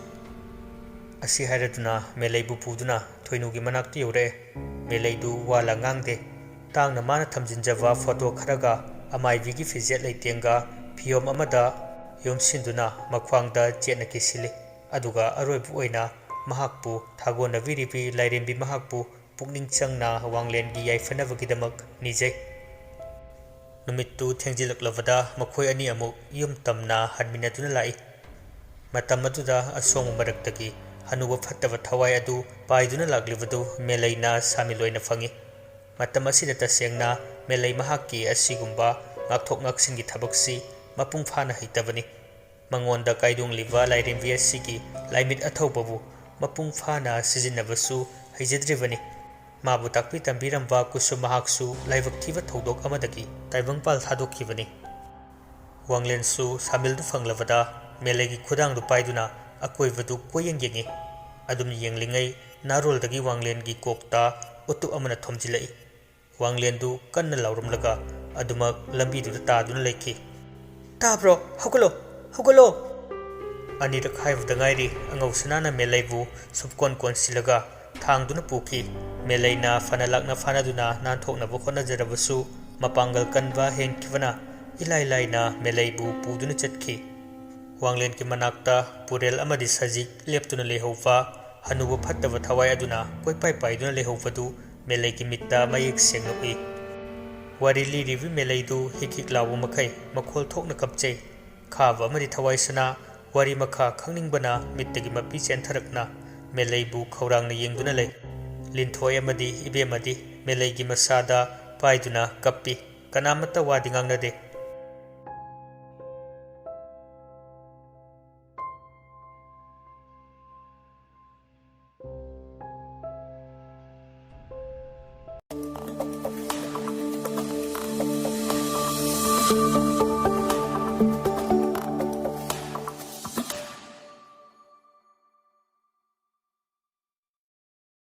ꯑꯁꯤ ꯍꯥꯏꯔꯗꯨꯅ ꯃꯦꯂꯩꯕꯨ ꯄꯨꯗꯨꯅ ꯊꯣꯏꯅꯨꯒꯤ ꯃꯅꯥꯛꯇ ꯌꯧꯔꯛꯑꯦ꯫ ꯃꯦꯂꯩꯗꯨ ꯋꯥ ꯂꯥꯡ ꯉꯥꯡꯗꯦ꯫ ꯇꯥꯡꯅ ꯃꯥꯅ ꯊꯝꯖꯤꯟꯖꯕ ꯐꯣꯇꯣ ꯈꯔꯒ ꯑꯃꯥꯏꯕꯤꯒꯤ ꯐꯤꯖꯦꯠ ꯂꯩꯇꯦꯡꯒ ꯐꯤꯌꯣꯝ ꯑꯃꯗ ꯌꯣꯝꯁꯤꯟꯗꯨꯅ ꯃꯈ꯭ꯋꯥꯡꯗ ꯆꯦꯠꯅ ꯀꯤꯁꯤꯜꯂꯤ꯫ ꯑꯗꯨꯒ ꯑꯔꯣꯏꯕ ꯑꯣꯏꯅ ꯃꯍꯥꯛꯄꯨ ꯊꯥꯒꯣꯟꯅꯕꯤꯔꯤꯕꯤ ꯂꯥꯏꯔꯦꯝꯕꯤ ꯃꯍꯥꯛꯄꯨ ꯄꯨꯛꯅꯤꯡ ꯆꯪꯅ ꯋꯥꯡꯂꯦꯟꯒꯤ ꯌꯥꯏꯐꯅꯕꯒꯤꯗꯃꯛ ꯅꯤꯖꯩ꯫ ꯅꯨꯃꯤꯠꯇꯨ ꯊꯦꯡꯖꯤꯜꯂꯛꯂꯕꯗ ꯃꯈꯣꯏ ꯑꯅꯤ ꯑꯃꯨꯛ ꯌꯨꯝ ꯇꯝꯅ ꯍꯟꯃꯤꯟꯅꯗꯨꯅ ꯂꯥꯛꯏ꯫ ꯃꯇꯝ ꯑꯗꯨꯗ ꯑꯁꯣꯡꯕ ꯃꯔꯛꯇꯒꯤ ꯍꯅꯨꯕ ꯐꯠꯇꯕ ꯊꯋꯥꯏ ꯑꯗꯨ ꯄꯥꯏꯗꯨꯅ ꯂꯥꯛꯂꯤꯕꯗꯨ ꯃꯦꯂꯩꯅ ꯁꯥꯃꯤꯜ ꯑꯣꯏꯅ ꯐꯪꯏ꯫ ꯃꯇꯝ ꯑꯁꯤꯗ ꯇꯁꯦꯡꯅ ꯃꯦꯂꯩ ꯃꯍꯥꯛꯀꯤ ꯑꯁꯤꯒꯨꯝꯕ ꯉꯥꯛꯊꯣꯛ ꯉꯥꯛꯁꯤꯟꯒꯤ ꯊꯕꯛꯁꯤ ꯃꯄꯨꯡ ꯐꯥꯅ ꯍꯩꯇꯕꯅꯤ꯫ ꯃꯉꯣꯟꯗ ꯀꯥꯏꯗꯣꯡꯂꯤꯕ ꯂꯥꯏꯔꯦꯝꯕꯤ ꯑꯁꯤꯒꯤ ꯂꯥꯏꯃꯤꯠ ꯑꯊꯧꯕꯕꯨ ꯃꯄꯨꯡ ꯐꯥꯅ ꯁꯤꯖꯤꯟꯅꯕꯁꯨ ꯍꯩꯖꯗ꯭ꯔꯤꯕꯅꯤ꯫ ꯃꯥꯕꯨ ꯇꯥꯛꯄꯤ ꯇꯝꯕꯤꯔꯝꯕ ꯀꯨꯁꯨꯝ ꯃꯍꯥꯛꯁꯨ ꯂꯥꯏꯕꯛ ꯊꯤꯕ ꯊꯧꯗꯣꯛ ꯑꯃꯗꯒꯤ ꯇꯥꯏꯕꯪꯄꯥꯜ ꯊꯥꯗꯣꯛꯈꯤꯕꯅꯤ꯫ ꯋꯥꯡꯂꯦꯟꯁꯨ ꯁꯥꯃꯤꯜꯗꯨ ꯐꯪꯂꯕꯗ ꯃꯦꯂꯩꯒꯤ ꯈꯨꯗꯥꯡꯗꯨ ꯄꯥꯏꯗꯨꯅ ꯑꯀꯣꯏꯕꯗꯨ ꯀꯣꯏꯌꯦꯡ ꯌꯦꯡꯏ꯫ ꯑꯗꯨꯝ ꯌꯦꯡꯂꯤꯉꯩ ꯅꯥꯔꯣꯜꯗꯒꯤ ꯋꯥꯡꯂꯦꯟꯒꯤ ꯀꯣꯛꯇ ꯎꯇꯨꯞ ꯑꯃꯅ ꯊꯣꯝꯖꯤꯜꯂꯛꯏ꯫ ꯋꯥꯡꯂꯦꯟꯗꯨ ꯀꯟꯅ ꯂꯥꯎꯔꯝꯂꯒ ꯑꯗꯨꯃꯛ ꯂꯝꯕꯤꯗꯨꯗ ꯇꯥꯗꯨꯅ ꯂꯩꯈꯤ꯫ "ꯇꯥꯕ꯭ꯔꯣ? ꯍꯧꯒꯠꯂꯣ! ꯍꯧꯒꯠꯂꯣ!" ꯑꯅꯤꯔꯛ ꯍꯥꯏꯕꯗ ꯉꯥꯏꯔꯤ ꯑꯉꯧ ꯁꯅꯥꯅ ꯃꯦꯂꯩꯕꯨ ꯁꯨꯞꯀꯣꯟ ꯀꯣꯟꯁꯤꯜꯂꯒ ꯊꯥꯡꯗꯨꯅ ꯄꯨꯈꯤ꯫ ꯃꯦꯂꯩꯅ ꯐꯅ ꯂꯥꯛꯅ ꯐꯥꯅꯗꯨꯅ ꯅꯥꯟꯊꯣꯛꯅꯕ ꯍꯣꯠꯅꯖꯔꯕꯁꯨ ꯃꯄꯥꯡꯒꯜ ꯀꯟꯕ ꯍꯦꯟꯈꯤꯕꯅ ꯏꯂꯥꯏ ꯂꯥꯏꯅ ꯃꯦꯂꯩꯕꯨ ꯄꯨꯗꯨꯅ ꯆꯠꯈꯤ꯫ ꯋꯥꯡꯂꯦꯟꯒꯤ ꯃꯅꯥꯛꯇ ꯄꯨꯔꯦꯜ ꯑꯃꯗꯤ ꯁꯖꯤꯛ ꯂꯦꯞꯇꯨꯅ ꯂꯩꯍꯧꯕ ꯍꯅꯨꯕ ꯐꯠꯇꯕ ꯊꯋꯥꯏ ꯑꯗꯨꯅ ꯀꯣꯏꯄꯥꯏ ꯄꯥꯏꯗꯨꯅ ꯂꯩꯍꯧꯕꯗꯨ ꯃꯦꯂꯩꯒꯤ ꯃꯤꯠꯇ ꯃꯌꯦꯛ ꯁꯦꯡꯅ ꯎꯏ꯫ ꯋꯥꯔꯤ ꯂꯤꯔꯤꯕꯤ ꯃꯦꯂꯩꯗꯨ ꯍꯤꯛ ꯍꯤꯛ ꯂꯥꯎꯕ ꯃꯈꯩ ꯃꯈꯣꯜ ꯊꯣꯛꯅ ꯀꯞꯆꯩ꯫ ꯈꯥꯕ ꯑꯃꯗꯤ ꯊꯋꯥꯏ ꯁꯅꯥ ꯋꯥꯔꯤ ꯃꯈꯥ ꯈꯪꯅꯤꯡꯕꯅ ꯃꯤꯠꯇꯒꯤ ꯃꯄꯤ ꯆꯦꯟꯊꯔꯛꯅ ꯃꯦꯂꯩꯕꯨ ꯈꯧꯔꯥꯡꯅ ꯌꯦꯡꯗꯨꯅ ꯂꯩ꯫ ꯂꯤꯟꯊꯣꯏ ꯑꯃꯗꯤ ꯏꯕꯦꯝꯃꯗꯤ ꯃꯦꯂꯩꯒꯤ ꯃꯁꯥꯗ ꯄꯥꯏꯗꯨꯅ ꯀꯞꯄꯤ꯫ ꯀꯅꯥꯃꯠꯇ ꯋꯥꯗꯤ ꯉꯥꯡꯅꯗꯦ꯫